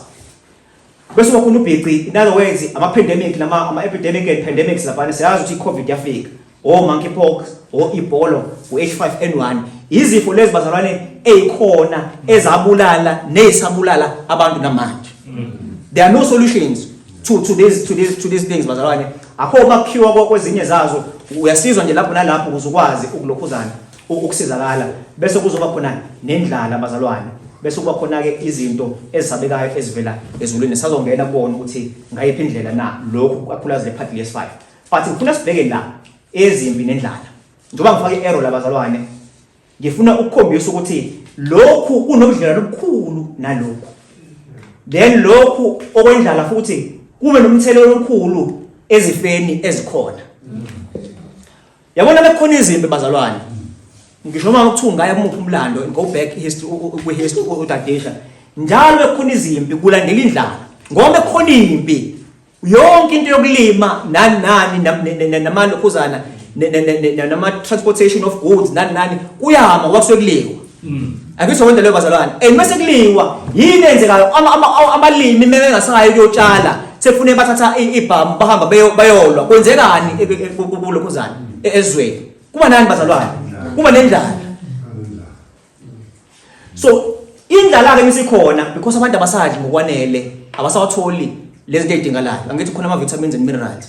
bese wakhona ubhici in other words ama pandemic nama ama epidemic and pandemics lapha siyazi ukuthi i-covid yafika o monkeypox o Ebola u H5N1 izifo lezi bazalwane ezikhona ezabulala nezisabulala abantu namanje there are no solutions to these things bazalwane akho makhiwa kwezinye zazo uyasizwa nje lapho nalapho ukuze ukwazi ukulokhuzana ukusizakala bese kuzoba khona nendlala bazalwane bese kuba khona ke izinto ezisabekayo ezivela ezulwini sazongena kubona ukuthi ngayiphi indlela na lokhu kakhulukazi le part yes 5 but ngifuna sibheke la ezimpi nendlala njengoba ngifake i-arrow la bazalwane ngifuna ukukhombisa ukuthi lokhu kunobudlelwano obukhulu nalokhu then lokhu okwendlala futhi kube nomthelelo omkhulu ezifeni ezikhona yabona bekukhona izimpi bazalwane ngisho uma kuthiwa ungaya kumuphi umlando go back history kwi-history utadisha njalo bekukhona izimpi kulandela indlala ngoba bekukhona impi yonke into yokulima nani nani namalokhuzana nama transportation of goods nani nani kuyama ngoba kusuke kuliwa akisho konke leyo bazalwane and mase kuliwa yini eyenzekayo abalimi mengasayi kuyotshala sefune bathatha ibhamu bahamba bayolwa kwenzekani kulokhuzana ezweni kuba nani bazalwane kuba nendlala so indlala ke isikhona because abantu abasadli ngokwanele abasawatholi lezi zinto ezidingakalayo angithi khona ama vitamins and minerals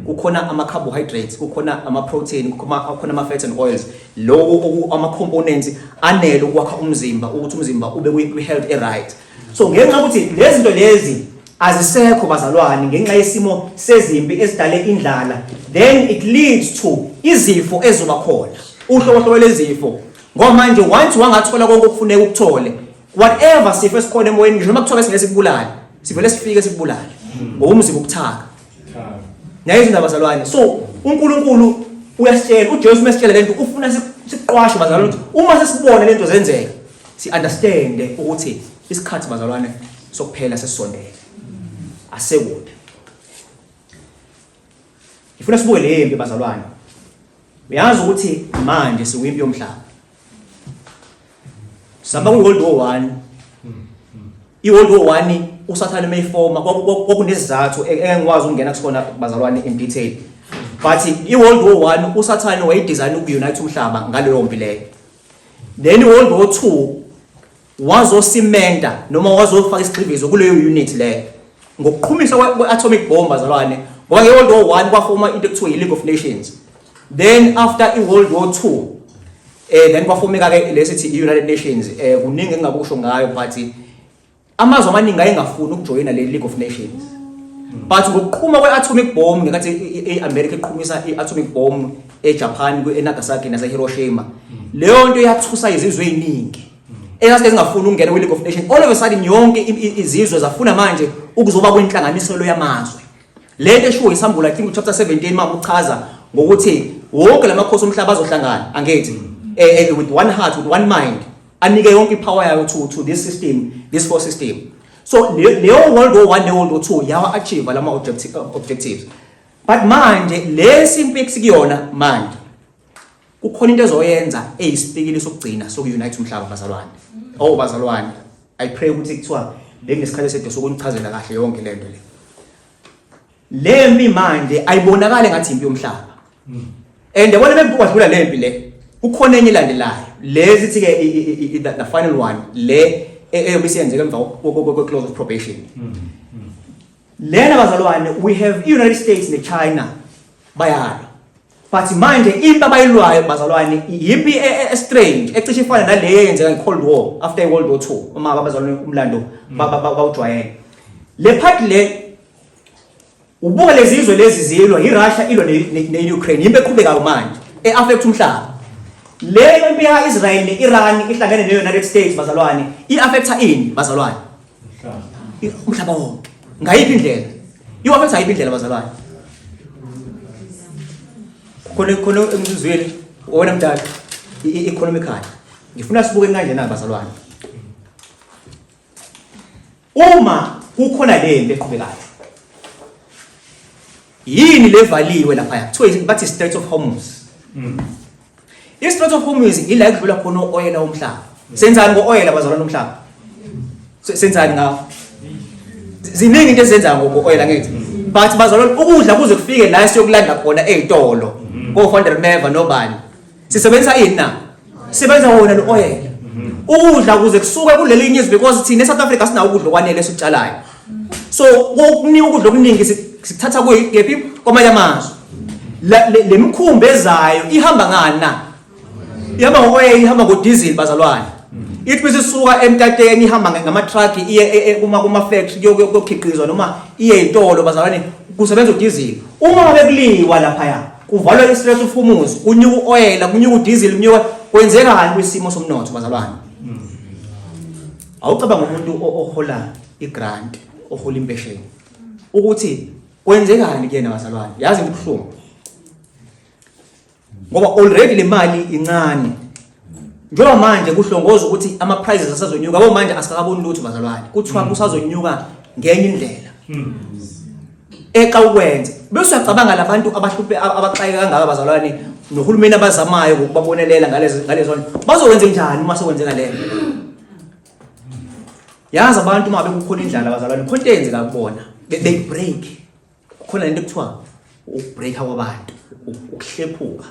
kukhona ama carbohydrates kukhona ama protein kukhona ama fats and oils lokho ama components anele ukwakha umzimba ukuthi umzimba ube kwi health e right so ngenxa ukuthi lezi zinto lezi azisekho bazalwane ngenxa yesimo sezimpi ezidale indlala then it leads to izifo ezoba khona uhlobo lezifo Ngoba manje once wangathola konke okufuneka ukuthole, whatever sifo esikhona emoyeni ngisho noma kuthiwa besingeke sikubulale, sivele sifike sikubulale. Ngoba umzimba ubuthaka. Nayo izindaba bazalwane. So uNkulunkulu uyasitshela, uJesu uma esitshela lento ufuna siqwashe bazalwane ukuthi uma sesibona lento zenzeka, si understand ukuthi isikhathi bazalwane sokuphela sesisondele. Asekude. Ngifuna sibuke le mpi bazalwane. Uyazi ukuthi manje sikwimpi yomhlaba. Saba ku World War 1. I World War 1 uSathane mayifoma kwakunesizathu engikwazi ukungena kusona bazalwane in detail, but i-World War 1 uSathane wayedesign ukuunite umhlaba ngaleyo mpi leyo. Then i-World War 2 wazosimenta noma wazofaka isigxivizo kuleyo unit leyo ngokuqhumisa kwe-atomic bomb, bazalwane, ngoba nge-World War 1 kwafoma into ekuthiwa i-League of Nations. Then after i-World War 2 then kwafomeka ke lesithi i-United Nations. Kuningi engingakusho ngayo, but amazwe amaningi ayengafuni ukujoyina le League of Nations, but ngokuqhuma kwe-atomic bomb, ngenkathi i-America iqhumisa i-atomic bomb eJapan, eNagasaki naseHiroshima, leyo nto yathusa izizwe eziningi ezase zingafuni ukungena kwi-League of Nations. All of a sudden yonke izizwe zafuna manje ukuzoba kwinhlanganiselo yamazwe. Lento eshiwo iSambulo, I think chapter 17, uma uchaza ngokuthi wonke lamakhosi omhlaba azohlangana, angithi, with one heart, with one mind, anike yonke ipower yayo to this system, this four system. So leyo World War 1 ne World War 2 yawa achieve lama objectives. But manje lesi impi esikuyona manje, kukhona into ezoyenza eyisipikili sokugcina sokuunite umhlaba, bazalwane. Oh bazalwane, I pray ukuthi kuthiwa bekunesikhathi eside sokunichazela kahle yonke lento le. Le mpi manje ayibonakali ngathi impi yomhlaba, and yabona bekwadlula le mpi le, kukhona enye elandelayo lezi thi ke the final one le eyobe isiyenzeka emva kwe-close of probation lena. Bazalwane, we have i-United States ne-China bayalwa, but manje impi abayilwayo, bazalwane, yimpi e-strange ecishe ifana nale eyenzeka nge-Cold War after i-World War II. Uma abazalwane umlando bawujwayele le part le, ubuka lezi zizwe lezi zilwa, iRussia ilwa ne-Ukraine, yimpi eqhubekayo manje e-affect umhlaba. Leyo impi ya-Israel ne-Iran ihlangene ne-United States, bazalwane, i-affecta ini, bazalwane? Umhlaba wonke. Ngayiphi indlela i-affecta? Yiphi indlela, bazalwane? Khona emzuzweni wona mdala i-economically ngifuna sibuke kanje na, bazalwane. Uma kukhona le nto eqhubekayo, yini levaliwe lapha? Kuthiwa bathi Strait of Hormuz. I-Strait of Hormuz ila kudlula khona o-oyela womhlaba. Senzani ngo-oyela, bazalwane? Umhlaba senzani ngawo? Ziningi into ezenza ngo-oyela ngithi, but bazalwane, ukudla kuze kufike la siyokulanda khona ey'tolo ko-Van der Merwe nobani, sisebenzisa ini na? Sisebenza wona lo oyela. Ukudla kuze kusuke kulelinye izwe, because thina eSouth Africa sinawo ukudla okwanele esikutshalayo, so kunika ukudla okuningi sikuthatha kephi? Kwamanye amazwe. Le mikhumbi ezayo ihamba ngani na? Ihamba ngo-oil, ihamba ngo-diesel, bazalwane. Ithi bese isuka emtateni ihamba ngama-truck iye kuma-factory kuyokhiqizwa noma iye ey'tolo, bazalwane, kusebenza udiesel. Uma ngabe kuliwa laphaya, kuvalwa i-Strait of Hormuz, kunyuka u-oyela, kunyuka udiesel, kunyuka, kwenzekani kwisimo somnotho, bazalwane? Awucabanga umuntu ohola igrant, ohola impesheni, ukuthi kwenzekani kuyena, bazalwane? Yazi into ibuhlungu ngoba already le mali incane. Njengoba manje kuhlongoza ukuthi ama prices asazonyuka, yabo, manje asikakaboni lutho, bazalwane. Kuthiwa kusazonyuka ngenye indlela exa ukwenza, bese uyacabanga labantu abahluphe, abaxakeka kangaka, bazalwane, nohulumeni abazamayo ngokubabonelela ngalezo bazokwenza njani uma sekwenzeka leyo? Yazi abantu uma bekukhona indlala, bazalwane, khona into eyenzeka kubona. They break. Kukhona lento ekuthiwa ukubreaka kwabantu, ukuhlephuka.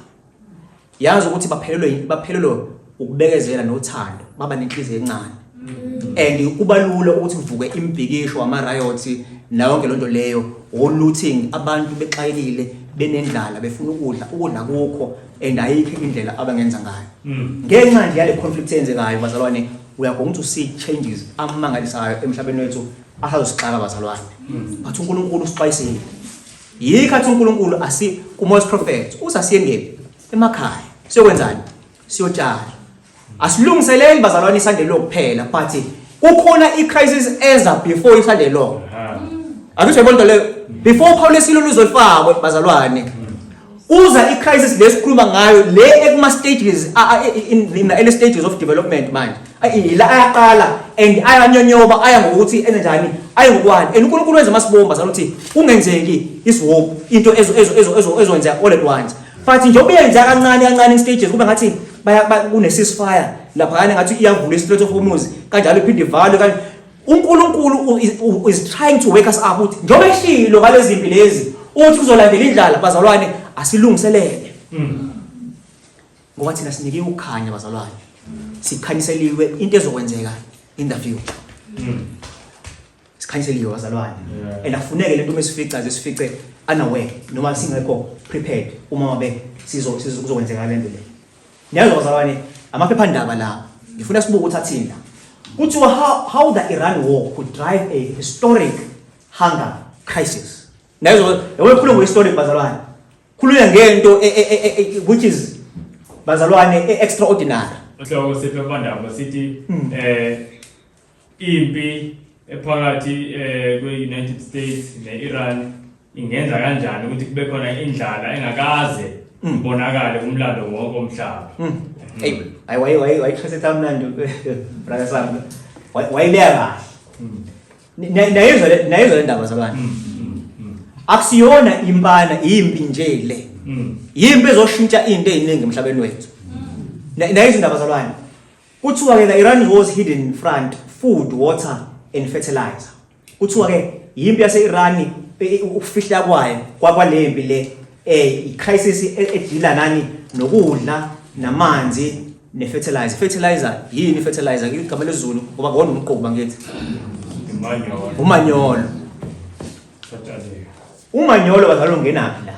Yazi ukuthi baphelelwe ukubekezela nothando, baba nenhliziyo encane, and kuba lula ukuthi kuvuke imibhikisho, ama-riots nayo yonke lonto leyo, o-looting, abantu bexakekile, benendlala, befuna ukudla, ukudla kukho, and ayikho indlela abangenza ngayo ngenxa nje yale conflict eyenzekayo. Bazalwane, we are going to see changes amangalisayo emhlabeni wethu asazosixaka, bazalwane. But uNkulunkulu usixwayisile, yikho athi uNkulunkulu asi kuMoses prophet uthi asiyengephi? Emakhaya. Siyokwenzani? Siyotshala. Asilungiseleli, bazalwane, iSunday law kuphela, but kukhona i-crisis eza before iSunday law. Akuthi uyabona leyo before uphawu lesilo luzolifakwe, bazalwane, uza i-crisis lesikhuluma ngayo le ekuma stages in the early stages of development manje. Ila ayaqala and ayanyonyoba, aya ngokuthi enze njani, aye ngokwani, and uNkulunkulu wenza amasibomba zalo ukuthi kungenzeki isihope into ezokwenzeka all at once, but njengoba yenza kancane kancane in stages, kube ngathi kune ceasefire lapha, ngathi iyavula i-Strait of Hormuz kanjalo, iphinde ivalwe kanje. uNkulunkulu is trying to wake us up ukuthi njengoba eshilo ngalezi mpi lezi uthi kuzolandela indlala bazalwane asilungiselele. Ngoba thina sinikiwe ukukhanya bazalwane. Sikhanyiseliwe into ezokwenzeka in the future. Sikhanyiseliwe bazalwane. And akufuneke lento mesifica nje sifice unaware noma singekho prepared uma ngabe sizo kuzokwenzeka lento le. Niyazwa bazalwane amaphephandaba la ngifuna sibuke ukuthi athini la. Kuthiwa how the Iran war could drive a historic hunger crisis. Niyazwa yabo khuluma ngo-historic bazalwane. Khulunywa ngento which is bazalwane extraordinary. Isihloko sephephandaba sithi impi ephakathi kwe-United States ne-Iran ingenza kanjani ukuthi kube khona indlala engakaze ibonakale kumlando wonke omhlaba. Hey, ayi wayi wayi wayitrese kamnandi brother Sam. Wayileka kahle. Nayizwa le nayizwa le ndaba bazalwane. Akusiyona impana impi nje le. Yimpi ezoshintsha into eziningi emhlabeni wethu. Nayizwa indaba bazalwane. Kuthiwa ke the Iran war's hidden front food, water and fertilizer. Kuthiwa ke yimpi yase-Iran ukufihla kwayo kwakwalempi le i-crisis edila nani nokudla namanzi ne-fertilizer. Fertilizer yini fertilizer? Igama lesiZulu ngoba kona umquba ngithi. Umanyolo. Umanyolo. Umanyolo bazalwa ungenaphi la?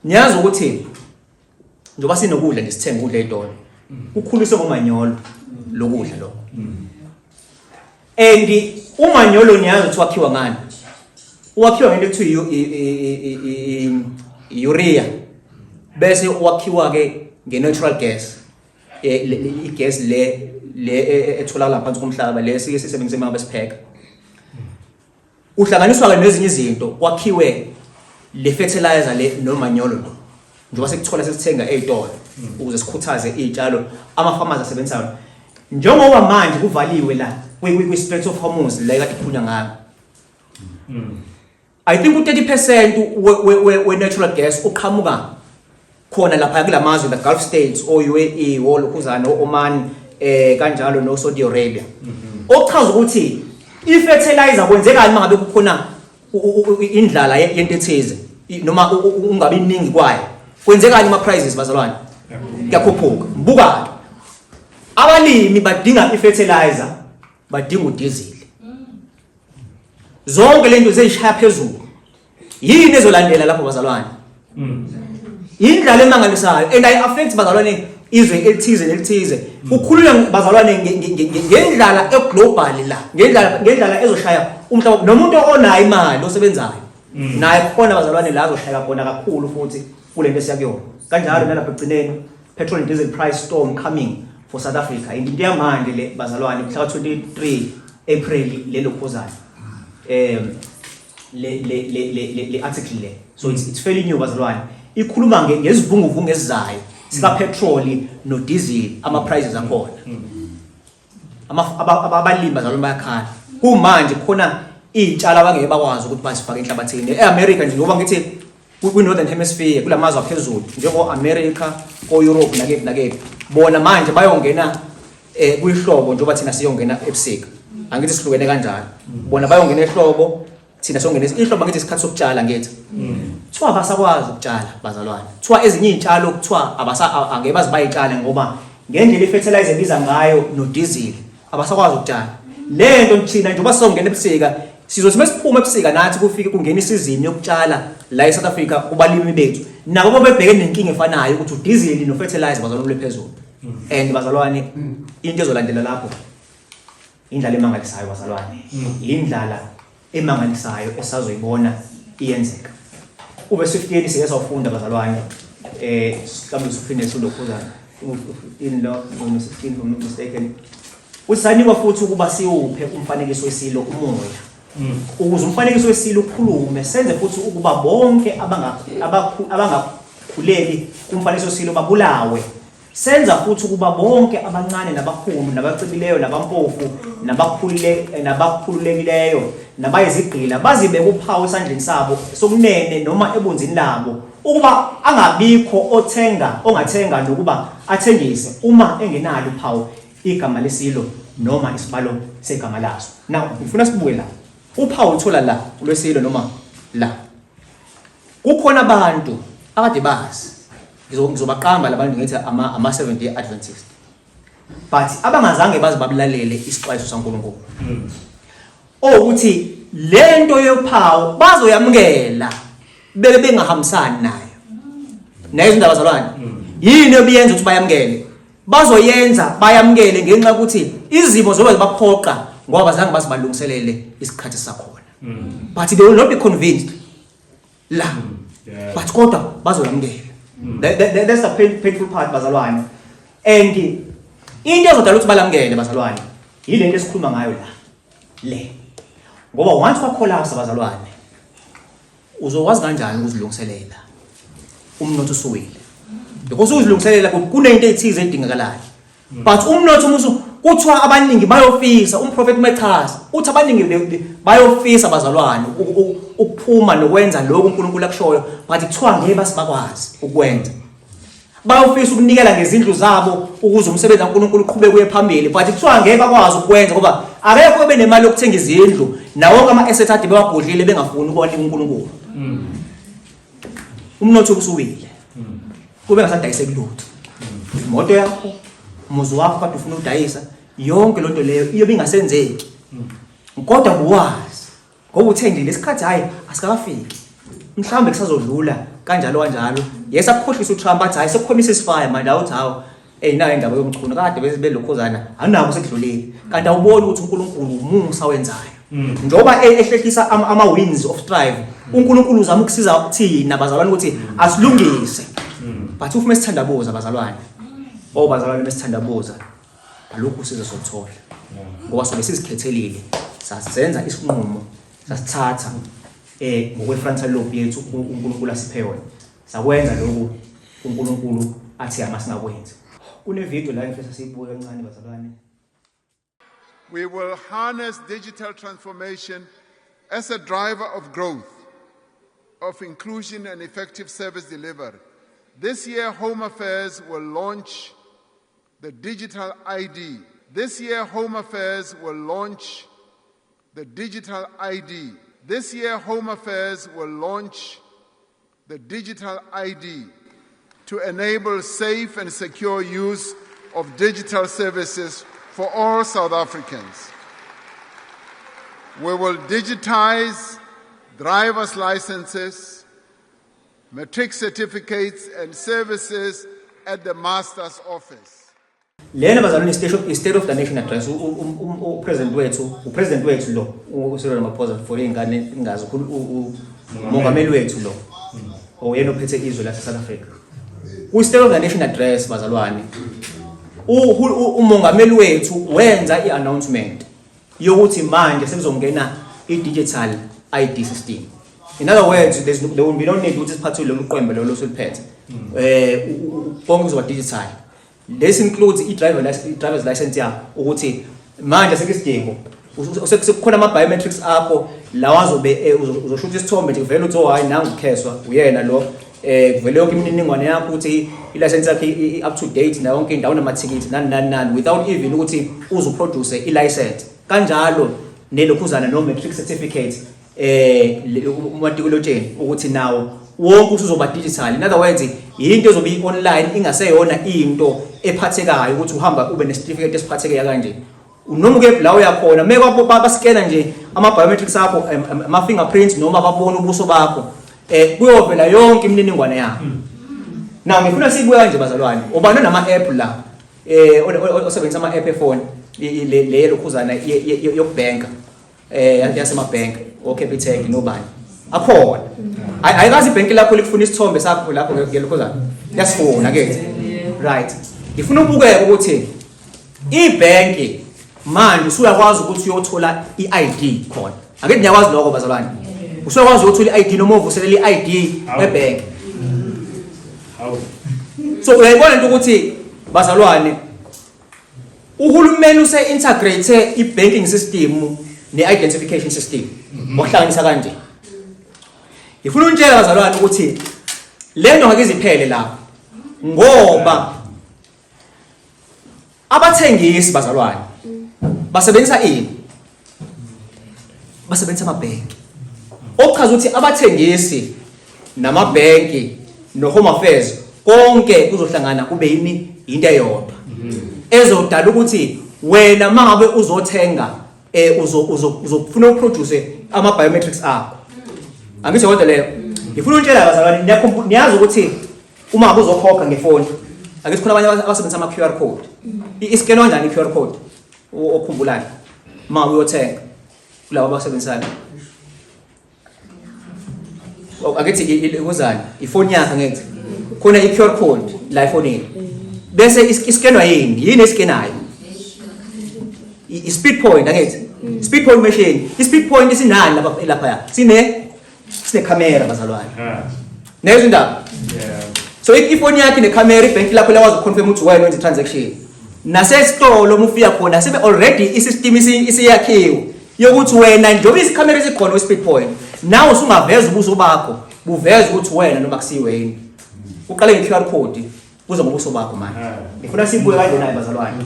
Niyazi ukuthi njengoba sinokudla nje sithenga ukudla ezitolo kukhuliswe ngomanyolo lokudla lokho. And umanyolo niyazi ukuthi wakhiwa ngani? Wakhiwa ngento ekuthiwa urea bese wakhiwa ke nge-natural gas, i-gas le le etholakala phansi komhlaba le sike sisebenzise uma besipheka. Uhlanganiswa ke nezinye izinto kwakhiwe le fertilizer le nomanyolo lo njengoba sekuthola sesithenga ezitolo ukuze sikhuthaze izitshalo ama-farmers asebenzisayo njengoba manje kuvaliwe la kwi-Strait of Hormuz la ekade kukhulunywa ngayo. I think u-30% we-natural gas uqhamuka khona lapha kulamazwe, the Gulf States, o-UAE, olokhuzana, o-Oman, kanjalo no Saudi Arabia. Okuchaza ukuthi i-fertilizer kwenzekani uma ngabe kukhona indlala yento ethize noma ungabi iningi kwayo, kwenzekani ama prices bazalwane? Kuyakhuphuka. Buka, abalimi badinga i-fertilizer, badinga udizili, zonke lento zeyishaya phezulu. Yini ezolandela lapho bazalwane? Indlala emangalisayo and ayi affect bazalwane izwe elithize nelithize. Kukhulunywa bazalwane ngendlala eglobal la, ngendlala ezoshaya umhlaba nomuntu onayo imali osebenzayo naye khona bazalwane la azoshaya khona kakhulu futhi kulento esiyakuyona. Kanjalo nalapha ekugcineni, petrol and diesel price storm coming for South Africa. Into yamanje le bazalwane, mhla 23 April lelo khuzana le le le le le article le, so it's fairly new bazalwane. Ikhuluma ngezivunguvungu ezizayo sika petrol no diesel, ama prices akhona. Abalimi bazalwane bayakhala kumanje, khona iy'tshalo abangeke bakwazi ukuthi bazifake enhlabathini e-America nje, ngoba ngithi kwi-Northern Hemisphere, kulamazwe aphezulu njengo-America, ko-Europe nakephi nakephi, bona manje bayongena kwihlobo njengoba thina siyongena ebusika. Angithi sihlukene kanjalo, bona bayongena ehlobo, thina siyongena ihlobo. Angithi isikhathi sokutshala, ngithi kuthiwa abasakwazi ukutshala bazalwane. Kuthiwa ezinye iy'tshalo kuthiwa angeke baze bayitshale ngoba ngendlela i-fertilizer ebiza ngayo nodizili abasakwazi ukutshala le nto. Thina njengoba sizongena ebusika, sizothi mesiphuma ebusika nathi kufike kungena isizini yokutshala la e-South Africa kubalimi bethu, nabo bebhekene nenkinga efanayo ukuthi udizili no-fertilizer bazalwane ule phezulu. And bazalwane, into ezolandela lapho indlala emangalisayo bazalwane, indlala emangalisayo esazoyibona iyenzeka. Uverse 15 sike sawufunda bazalwane, mhlawumbe usuphinde sulokhuza u-15 lo no 16 if I'm not mistaken. Usanikwa futhi ukuba siwuphe umfanekiso wesilo umoya ukuze umfanekiso wesilo ukhulume, senze futhi ukuba bonke abangakhuleki kumfanekiso wesilo babulawe. Senza futhi ukuba bonke abancane nabakhulu nabacebileyo nabampofu nabakhulule nabakhululekileyo nabayizigqila bazibeke uphawu esandleni sabo sokunene noma ebunzini labo, ukuba angabikho othenga ongathenga nokuba athengise uma engenalo uphawu, igama lesilo noma isibalo segama laso. Now ngifuna sibuke la, uphawu uthola la lwesilo noma la. Kukhona abantu akade bazi, ngizobaqamba labantu ngithi ama Seventh Day Adventist, but abangazange baze babulalele isixwayiso saNkulunkulu ukuthi lento yophawu bazoyamukela bebe bengahambisani nayo. Nayo izindaba zalwane yini ebiyenza ukuthi bayamukele? Bazoyenza bayamukele ngenxa yokuthi izimo zobe zibaphoqa, ngoba bazange bazibalungiselele isikhathi sakhona, but they will not be convinced la, but kodwa bazoyamukela. That's the painful part, bazalwane. And into ezodala ukuthi balamukele, bazalwane, yile nto esikhuluma ngayo la le, ngoba once wa-collapse, bazalwane, uzokwazi kanjani ukuzilungiselela umnotho usuwile? Because uzilungiselela kunento ethize edingakalayo, but umnotho umusu kuthiwa abaningi bayofisa. Umprofeti mechaza uthi abaningi bayofisa, bazalwane, ukuphuma nokwenza lokhu uNkulunkulu akushoyo, but kuthiwa ngeke basibakwazi ukwenza. Bayofisa ukunikela ngezindlu zabo ukuze umsebenzi kaNkulunkulu uqhubeke uye phambili, but kuthiwa ngeke bakwazi ukwenza ngoba akekho obenemali yokuthenga izindlu, nawo wonke ama-assets ade bewabhodlile bengafuni ukuwanika uNkulunkulu. Umnotho usuwile, kube ngasadayiseki lutho. Imoto yakho, umuzi wakho kade ufuna ukudayisa, yonke lonto leyo iyobe ingasenzeki, kodwa buwazi ngoba uthe nje lesikhathi hayi asikakafiki, mhlawumbe kusazodlula kanjalo kanjalo. Yes, akukhohlisa uTrump athi hayi sekukhona i-ceasefire manje, awuthi hawu, ey, nayo indaba yomchunu kade bese belokhuzana anako sekudlulile, kanti awuboni ukuthi uNkulunkulu umusa wenzayo njengoba ehlehlisa ama-winds of strife. uNkulunkulu uzama ukusiza thina, bazalwane, ukuthi asilungise, but ufuma esithandabuza, bazalwane. Oh bazalwane, mesithandabuza alukho usizo sokuthola, ngoba sobe sizikhethelile, sasenza isinqumo, sasithatha ngokwe-frontal lobe yethu uNkulunkulu asiphe yona, sakwenza lokhu uNkulunkulu athi amasingakwenzi. Kune video la engifisa siyibuke kancane, bazalwane. We will harness digital transformation as a driver of growth, of inclusion and effective service delivery. This year, Home Affairs will launch the digital ID. This year, Home Affairs will launch the digital ID. This year, Home Affairs will launch the digital ID to enable safe and secure use of digital services for all South Africans. We will digitize driver's licenses, matric certificates, and services at the master's office. Lena, bazalwane, i-state of the nation address. Upresident wethu, upresident wethu lo, uCyril Ramaphosa, for iy'ngane ingazi, umongameli wethu lo, oyena ophethe izwe lase South Africa. Ku-state of the nation address, bazalwane, umongameli wethu wenza i-announcement yokuthi manje sekuzongena i-digital ID system. In other words, there will be no need ukuthi siphathe lolu qwembe lolu osuliphethe, konke kuzoba digital. This includes i-driver license, i-driver's license yakho, ukuthi manje sekusidingo sekukhona ama-biometrics akho lawa azobe uzoshutha isithombe nje, kuvele uthi, "Oh hayi, nangu ukheswa, uyena lo." Kuvele yonke imininingwane yakho ukuthi i-license yakho i-up to date nayo yonke indawo, namathikithi, nani nani nani, without even ukuthi uze uproduce i-license. Kanjalo nelokhuzana no-matric certificate, umatikuletsheni, ukuthi nawo wonke usuzoba digital. In other words, into ezobe i-online, ingaseyona into ephathekayo ukuthi uhamba ube nesitifiketi esiphathekayo kanje noma ukephi la uyakhona. Meke baskena nje ama-biometrics akho, ama-fingerprints, noma babone ubuso bakho, kuyovela yonke imininingwane yakho. Now ngifuna siyibuka kanje, bazalwane. Ubani onama-app la, osebenzisa ama-app efoni, le lokhuzana yokubhenka, yasemabhenki, oCapitec nobani akhona? Ayikazi ibhenki lakho likufuna isithombe sakho lapho ngelokhuzana? Liyasifuna ke, right? Ngifuna ubukeke ukuthi ibhenki manje usuyakwazi ukuthi uyothola i-ID khona. Ake niyakwazi lokho, bazalwane? Usuyakwazi ukuthola i-ID noma uvuselela i-ID ebhenki. Hawu. So uyayibona into ukuthi, bazalwane, uhulumeni use-integrate i-banking system ne-identification system, ngokuhlanganisa kanje. Ngifuna untshela, bazalwane, ukuthi le nto ngeke iziphele lapho, ngoba abathengisi, bazalwane, Basebenzisa ini? Basebenzisa amabhenki. Okuchaza ukuthi abathengisi namabhenki no-Home Affairs konke kuzohlangana kube yini? Into eyodwa. Ezodala ukuthi wena mangabe uzothenga uzofuna uproduce ama biometrics akho. Angithi kodwa leyo. Ngifuna untshela bazalwane, niyazi ukuthi uma ngabe uzokhokha ngefoni, angithi khona abanye abasebenzisa ama QR code. Iskenwa kanjani i-QR code? Okhumbulayo. Uma uyothenga kulabo abasebenzisayo. Akithi kuzani ifoni yakhe ngithi khona i-QR code la efonini. Bese iskenwa yini? Yini eskenayo? I-speed point angithi. Speed point machine. I-speed point isinani lapha lapha? Sine camera bazalwane. Nezwe indaba? Yeah. So ifoni yakhe necamera, ibhenki lakho liyakwazi ukuconfirm ukuthi wena wenza i-transaction. Nasesitolo uma ufika khona sebe already i-system isiyakhiwe yokuthi wena njengoba isikhamera esikhona kwi-speed point, nawe usungaveza ubuso bakho, buveza ukuthi wena noma kusiwe yini. Uqale nge-QR code kuze ngobuso bakho manje. Ngifuna sibuye kanje naye bazalwane.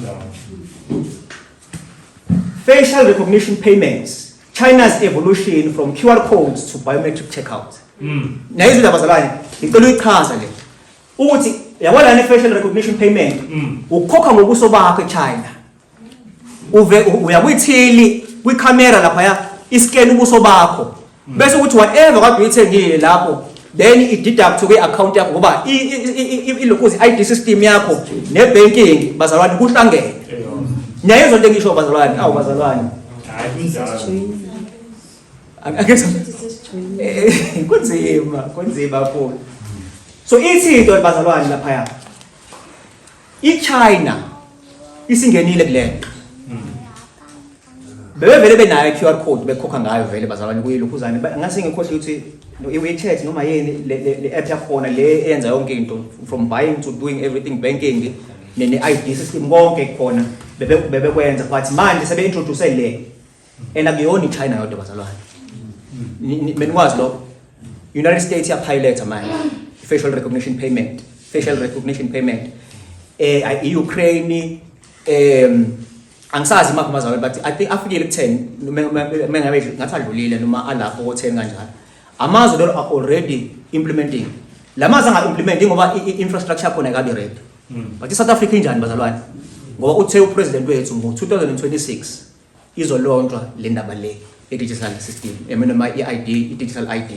Facial recognition payments, China's evolution from QR codes to biometric checkout. Nayizo indaba bazalwane, ngicela uyichaza le. Ukuthi yabona le facial recognition payment, ukhokha ngobuso bakho eChina. Uve uya kwithili kwicamera lapha ya iscan ubuso bakho. Bese ukuthi whatever kade uyithengile lapho, then i deduct kwi account yakho ngoba ilokhuzi ID system yakho ne banking bazalwane kuhlangene. Niyayizwa into engisho bazalwane? Awu bazalwane. Hayi kunjalo. Angeke kunzima, kunzima kakhulu. So ithi into bazalwane lapha, iChina isingenile kulento. Bebevele benayo i-QR code bekhokha ngayo vele bazalwane kuyilokhuzane. Ngase ngikhohle ukuthi i-WeChat noma yini le app yakhona le eyenza yonke into from buying to doing everything, banking ne ID system konke khona bebekwenza, but manje sebe introduce le and akuyona iChina yodwa bazalwane. Benikwazi lokho? United States yapilota manje facial recognition payment, facial recognition payment. I-Ukraine, angisazi imaphi amazwe, but I think afikile ku-10 mengabe ngathi adlulile noma alapho ko-10 kanjalo. Amazwe lelo are already implementing. La mazwe anga-implement ngoba i-infrastructure yakhona ayikabi ready. But i-South Africa injani bazalwane? Ngoba uthe upresident wethu ngo-2026 izolontshwa le ndaba le ye-digital system, noma i-ID, i-digital ID.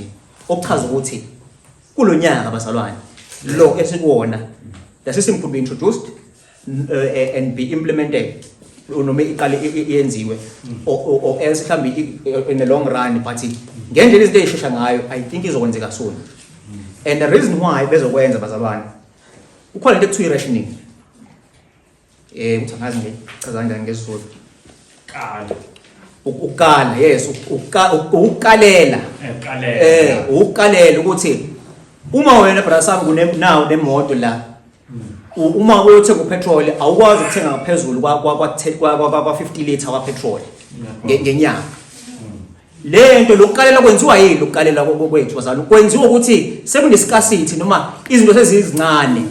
Okuchaza ukuthi kulo nyaka bazalwane lo esikuwona, the system could be introduced and be implemented noma iqale iyenziwe or else mhlambi in the long run, but ngendlela izinto ezishesha ngayo I think izokwenzeka soon. And the reason why bezokwenza bazalwane, kukhona into ekuthiwa i-rationing, ukuthi angazi ngichaza kanjani ngesiZulu. Kala. Ukukala, yes, ukukalela. Ukukalela. Ukukalela ukuthi uma wena brother sami nawo nemoto la, uma uyothenga upetrol awukwazi ukuthenga ngaphezulu kwa 50 liter wa petrol ngenyanga. Le nto lokukalela kwenziwa yini? Lokukalela kwethu bazalwane kwenziwa ukuthi sekunescarcity noma izinto sezizincane.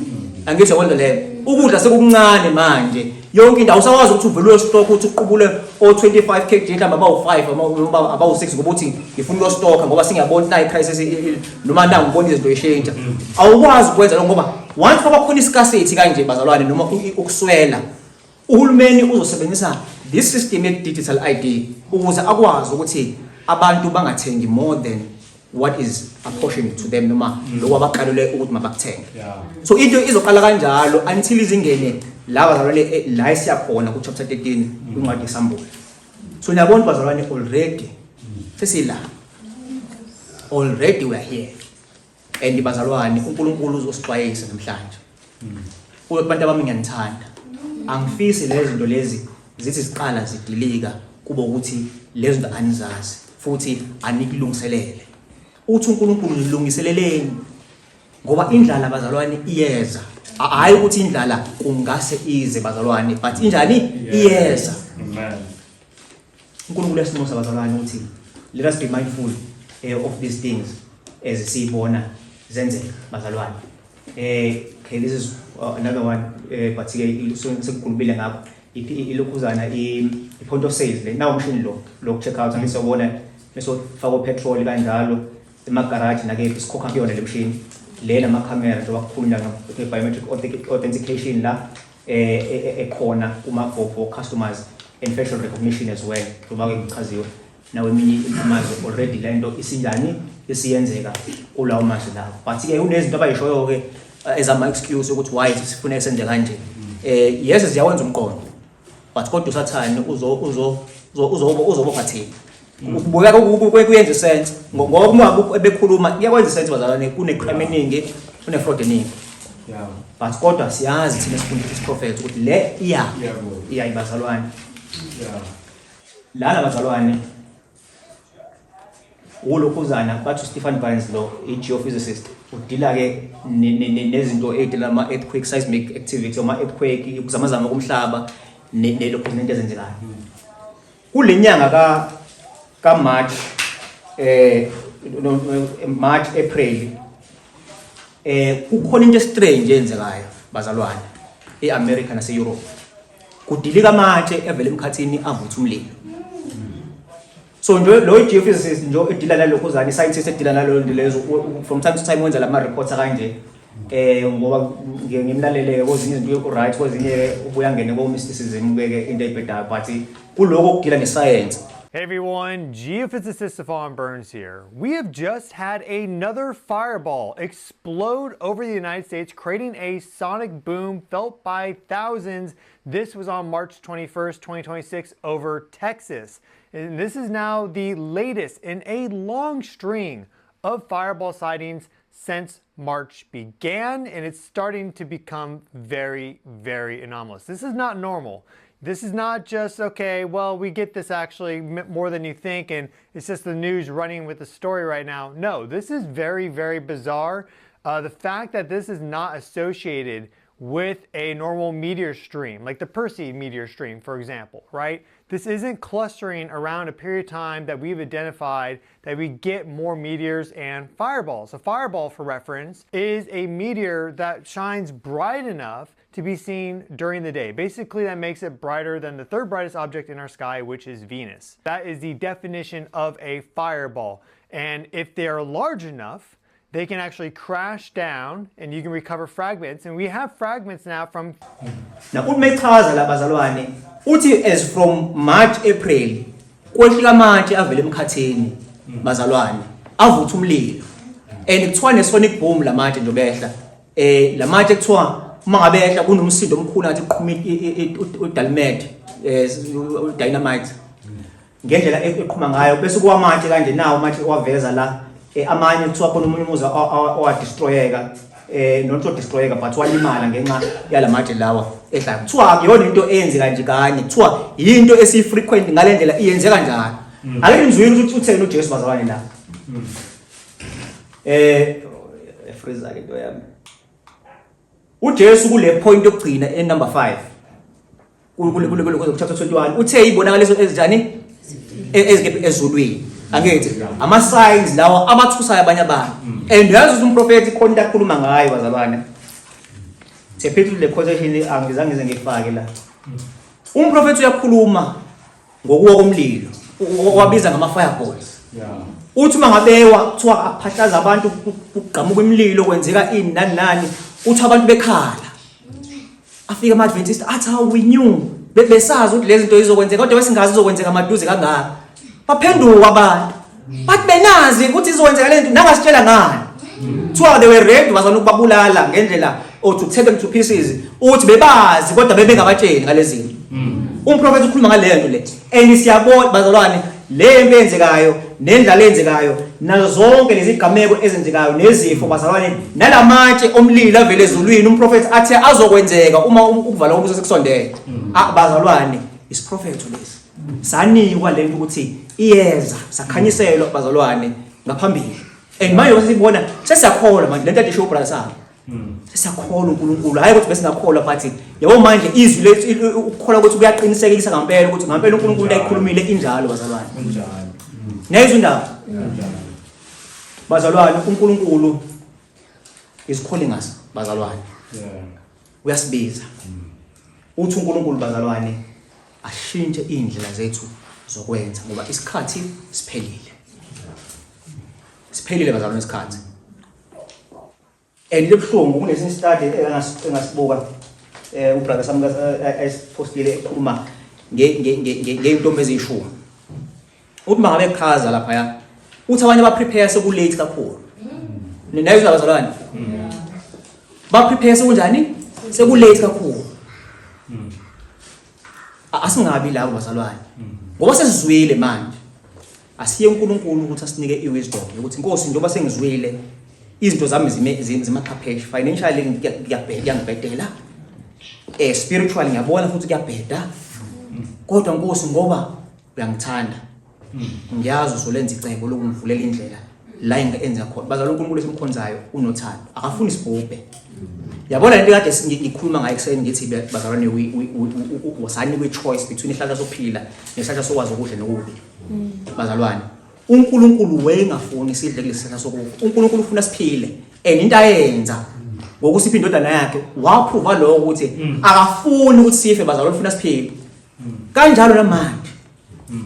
Angithi yabona leyo, ukudla sekukuncane manje, yonke into awusakwazi ukuthi uvele uyostock ukuthi uqubule o 25 kg mhlawumbe abawu 5 noma abawu 6 ngoba uthi ngifuna ukuyostocka ngoba singiyabona nayi crisis noma na ngibona izinto ishintsha. Awukwazi ukwenza lokho ngoba once kwaba khona iscarcity kanje bazalwane noma ukuswela, uhulumeni uzosebenzisa this system ye digital ID ukuze akwazi ukuthi abantu bangathengi more than what is apportioned to them noma lokho abakalelwe ukuthi mabakuthenge. So into izoqala kanjalo until izingene la bazalwane, la esiyakhona ku chapter 13 kwincwadi yeSambulo. So niyabona bazalwane, already sesila, already we are here. And bazalwane, uNkulunkulu uzosixwayisa namhlanje. Uyothi bantu abami ngiyanithanda, angifisi lezi zinto lezi zithi ziqala zidilika kube ukuthi lezi zinto anizazi futhi anikulungiselele. Uthi uNkulunkulu nilungiseleleni ngoba indlala bazalwane iyeza. Hhayi ukuthi indlala kungase ize bazalwane, but injani? Iyeza. Amen. uNkulunkulu uyasinxusa bazalwane ukuthi let us be mindful of these things as siyibona zenzeka bazalwane. Okay, this is another one, but ke sekukhulumile ngakho. Ilokhuzana i-point of sales le, nawo umshini lo lo check out, angisiyobona bese ufaka upetrol kanjalo emagaraji nakephi, sikhokha kuyona le mshini le namakhamera njengoba kukhulunywa nge-biometric authentication la ekhona kuma for customers and facial recognition as well, njengoba ke kuchaziwe nawe eminye amazwe already le nto isinjani, isiyenzeka kulawo mazwe lawo. But ke kunezinto abayishoyo ke ezama excuse ukuthi why sifuna senze kanje. Yes, ziyawenza umqondo, but kodwa usathane uzo uzo uzobo uzobopha thina. Ukubukeka kuyenza sense ngoba uma bekhuluma kuyakwenza sense bazalwane, kune crime eningi, kune fraud eningi. But kodwa siyazi thina sifunda isiprofetho ukuthi le iya iya ibazalwane. Lana bazalwane ulokhuzana bathi uStephen Barnes lo i-geophysicist udila ke nezinto ey'dila ama-earthquake, seismic activity, ama-earthquake, ukuzamazama komhlaba nelokhu nento ezenzekayo kule nyanga ka March, no, March, April. Kukhona into strange eyenzekayo bazalwane eAmerica nase Europe, kudilika amatshe evela emkhathini avutha umlilo. So nje lo geophysicist nje edila nalokho zani, scientist edila nalo nto lezo, from time to time wenza lama reports kanje, ngoba ngiye ngimlalele kwezinye izinto right, kwezinye ubuya ngene ko mysticism ke into eyibhedayo, but kuloko okudila ne-science. Hey everyone, geophysicist Stefan Burns here. We have just had another fireball explode over the United States, creating a sonic boom felt by thousands. This was on March 21st, 2026 over Texas. And this is now the latest in a long string of fireball sightings since March began, and it's starting to become very, very anomalous. This is not normal. This is not just, okay, well, we get this actually more than you think, and it's just the news running with the story right now. No, this is very, very bizarre. The fact that this is not associated with a normal meteor stream, like the Perseid meteor stream, for example, right? This isn't clustering around a period of time that we've identified that we get more meteors and fireballs. A fireball, for reference, is a meteor that shines bright enough to be seen during the day. Basically, that makes it brighter than the third brightest object in our sky, which is Venus. That is the definition of a fireball. And if they are large enough, they can actually crash down and you can recover fragments. And we have fragments now from Na uthi mechaza la bazalwane, uthi as from March, April kwehlika amatshe avela emkhathini bazalwane avutha umlilo, and kuthiwa ne sonic boom lamatshe nje behla. Lamatshe kuthiwa uma ngabe ehla kunomsindo omkhulu ngathi kuqhuma udynamite, dynamite, ngendlela eqhuma ngayo, bese kuwamatshe kanje nawo amatshe waveza la. Amanye kuthiwa khona omunye umuzi owadestroyeka, not odestroyeka but walimala ngenxa yalamatshe lawa ehla. Kuthiwa akuyona into eyenzeka nje kanye, kuthiwa yinto esi-frequent ngale ndlela iyenzeka njalo. Ake nizwile ukuthi utheni uJesu bazalwane la. Freeze ke into yami. UJesu kule point yokugcina e number 5 kule chapter 21 uthe ibonakaliso ezinjani ezikephi ezulwini, angithi ama signs lawa abathusayo abanye abantu. And yazi ukuthi umprofeti khona into akhuluma ngayo bazalwane. Sephethu le quotation angizange ngize ngifake la. Umprofeti uyakhuluma ngokuwa komlilo owabiza ngama fireballs. Uthi uma ngabewa kuthiwa aphahlaza abantu, kugqamuka imililo, kwenzeka ini nani nani, uthi abantu bekhala, afika ama-Adventist athi, "How we knew, besazi ukuthi lezi zinto izokwenzeka, kodwa besingazi izokwenzeka maduze kangaka." Baphenduka abantu bathi, "Benazi ukuthi izokwenzeka le nto, nangasitshela ngani?" Kuthiwa they were ready bazana ukubabulala ngendlela or to tear them to pieces, uthi bebazi kodwa bebengabatsheli ngalezi zinto. Umprofethi ukhuluma ngale nto le, and siyabona bazalwane le nto eyenzekayo nendlala eyenzekayo nazo zonke lezi gameko ezenzekayo nezifo bazalwane nalamatshe omlilo avele ezulwini umprofethi athe azokwenzeka uma ukuvala kombuso sekusondele. Ah bazalwane, isiprofetho lesi sanikwa lento ukuthi iyeza, sakhanyiselwa bazalwane ngaphambili, and manje sesibona, sesiyakholwa manje lento ade show brother sami. Sesiyakholwa uNkulunkulu, hayi ukuthi besingakholwa, but yabo manje izwi lethu ukukholwa ukuthi kuyaqinisekisa ngempela ukuthi ngempela uNkulunkulu ayikhulumile injalo bazalwane. Kunjalo. Niyayizwa indaba? Kunjalo. Bazalwane, uNkulunkulu is calling us bazalwane. Uyasibiza. Uthi uNkulunkulu bazalwane ashintshe izindlela zethu zokwenza ngoba isikhathi siphelile. Siphelile bazalwane isikhathi. And lebuhlungu kunesinye study engasibuka ubrother sami ayisipostile ekhuluma ngeyintombi eziyishumi. Uthi mangabe echaza lapha ya uthi abanye ba prepare seku late kakhulu. Niyayizwa bazalwane? Ba prepare sekunjani? Seku late kakhulu. Asingabi labo bazalwane. Ngoba sesizwile manje. Asiye uNkulunkulu ukuthi asinike iwisdom yokuthi Nkosi njengoba sengizwile izinto zami zime zimaxhapheshe financially ngiyabheda ngiyangibhedela spiritually ngiyabona futhi kuyabheda kodwa Nkosi ngoba uyangithanda ngiyazi uzolenza icebo lokungivulela indlela la engenza khona bazalwane uNkulunkulu esimkhonzayo unothando akafuni sibhubhe yabona lento kade ngikhuluma ngayo ekuseni ngithi bazalwane wasanikwe choice between isihlahla sokuphila nesihlahla sokwazi okuhle nokubi bazalwane uNkulunkulu wayengafuni sidle kulesi sihlahla sokufa uNkulunkulu ufuna siphile and into ayenza ngokusipha indodana yakhe waphruva lokho ukuthi akafuni ukuthi sife bazalwane ufuna siphile kanjalo namanje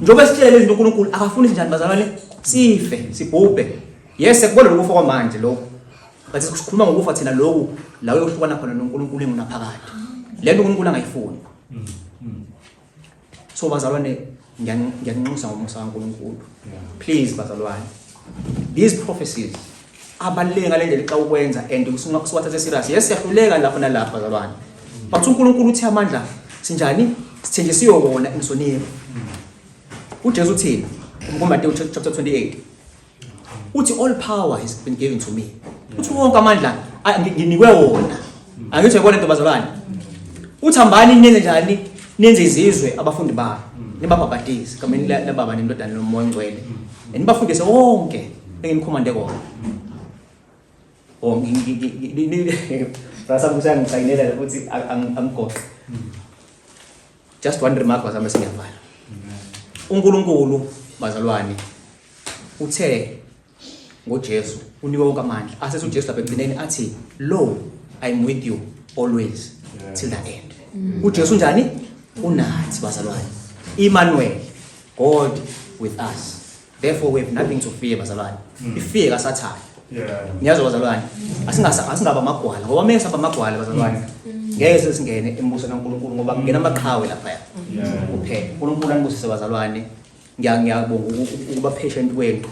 njengoba sitshele izinto uNkulunkulu akafuni sinjani bazalwane sife sibhubhe yes sekubona lokufa kwamanje lokho but sikhuluma ngokufa thina lokhu la uyohlukana khona noNkulunkulu engunaphakade lento uNkulunkulu angayifuni so bazalwane ngiyanxusa ngomusa kaNkulunkulu please bazalwane these prophecies abaluleke ngale ndlela xa ukwenza and siwathathe serious yes siyahluleka lapho nalapho bazalwane but uNkulunkulu uthi amandla sinjani sithenjisiwe wona emsonini uJesu uthini kuMateyu chapter 28 uthi all power has been given to me uthi wonke amandla nginikwe wona angithi uyabona into bazalwane uthi hambani nenze njani nenze izizwe abafundi bami nibabhabhadise egameni lababa nendodana nomoya ongcwele nibafundise wonke enginikhomande kona oh Rasa kusangisayinela ukuthi angigoqe just one remark bazalwane singiyavala uNkulunkulu bazalwane uthe ngoJesu unikwe wonke amandla asethi uJesu lapha ekugcineni athi lo I'm with you always till the end uJesu unjani unathi bazalwane Emmanuel God with us therefore we have nothing to fear bazalwane ifear kaSathane niyazwa bazalwane asingaba amagwala ngoba mese aba amagwala bazalwane ngeke sesingene embusweni kaNkulunkulu ngoba kungena amaqhawe lapha kuphela uNkulunkulu anibusise bazalwane ngiyabonga ukuba patient kwenu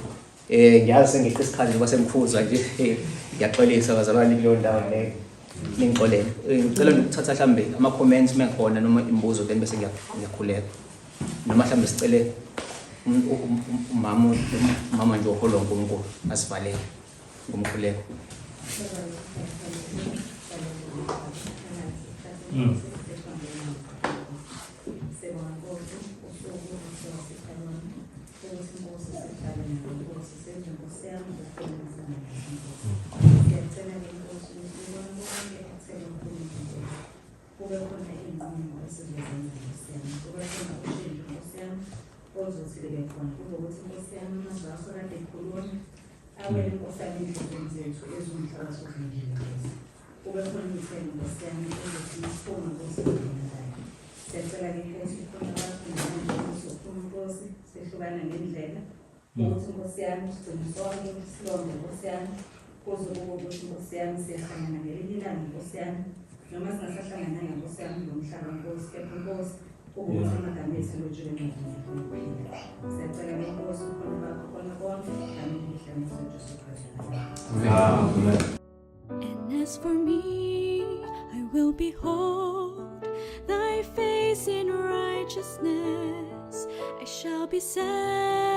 ngiyazi sengiqe isikhathi njengoba sengikhuzwa nje ngiyaxolisa bazalwane kuleyo ndawo leyo ningixolele ngicela nje ukuthatha mhlambe ama comments mengikhona noma imibuzo then bese ngiyakhuleka noma mhlambe sicele umama umama nje oholwa uNkulunkulu asivalele ngomkhuleko Kube khona iy'nqumo esizozenza Nkosi yami, kube khona ushintsho Nkosi yami ozothi libe khona. Kuzokuthi Nkosi yami amazwi akho kade ekhulunywa awele Nkosi yami ey'nhliziyweni zethu eziwumhlabathi ovundile Nkosi. Kube khona iy'thelo Nkosi yami ezothi masiphuma Nkosi ezibonakala. Siyacela-ke Nkosi ukhona kwakho namanje Nkosi uphuma Nkosi sehlukana ngendlela ukuthi Nkosi yami sigcine sonke silonde Nkosi yami kuze kube ukuthi Nkosi yami siyahlangana ngelinye ilanga Nkosi yami noma singasahlangananga Nkosi yami lo mhlaba Nkosi kepha Nkosi kube ukuthi amagama ethu alotshiwe encwadini yakho yokuphila. Siyacela ke Nkosi ukhona bakho khona konke egameni elihle Jesu Kristu. Amen. And as for me, I will behold thy face in righteousness. I shall be satisfied.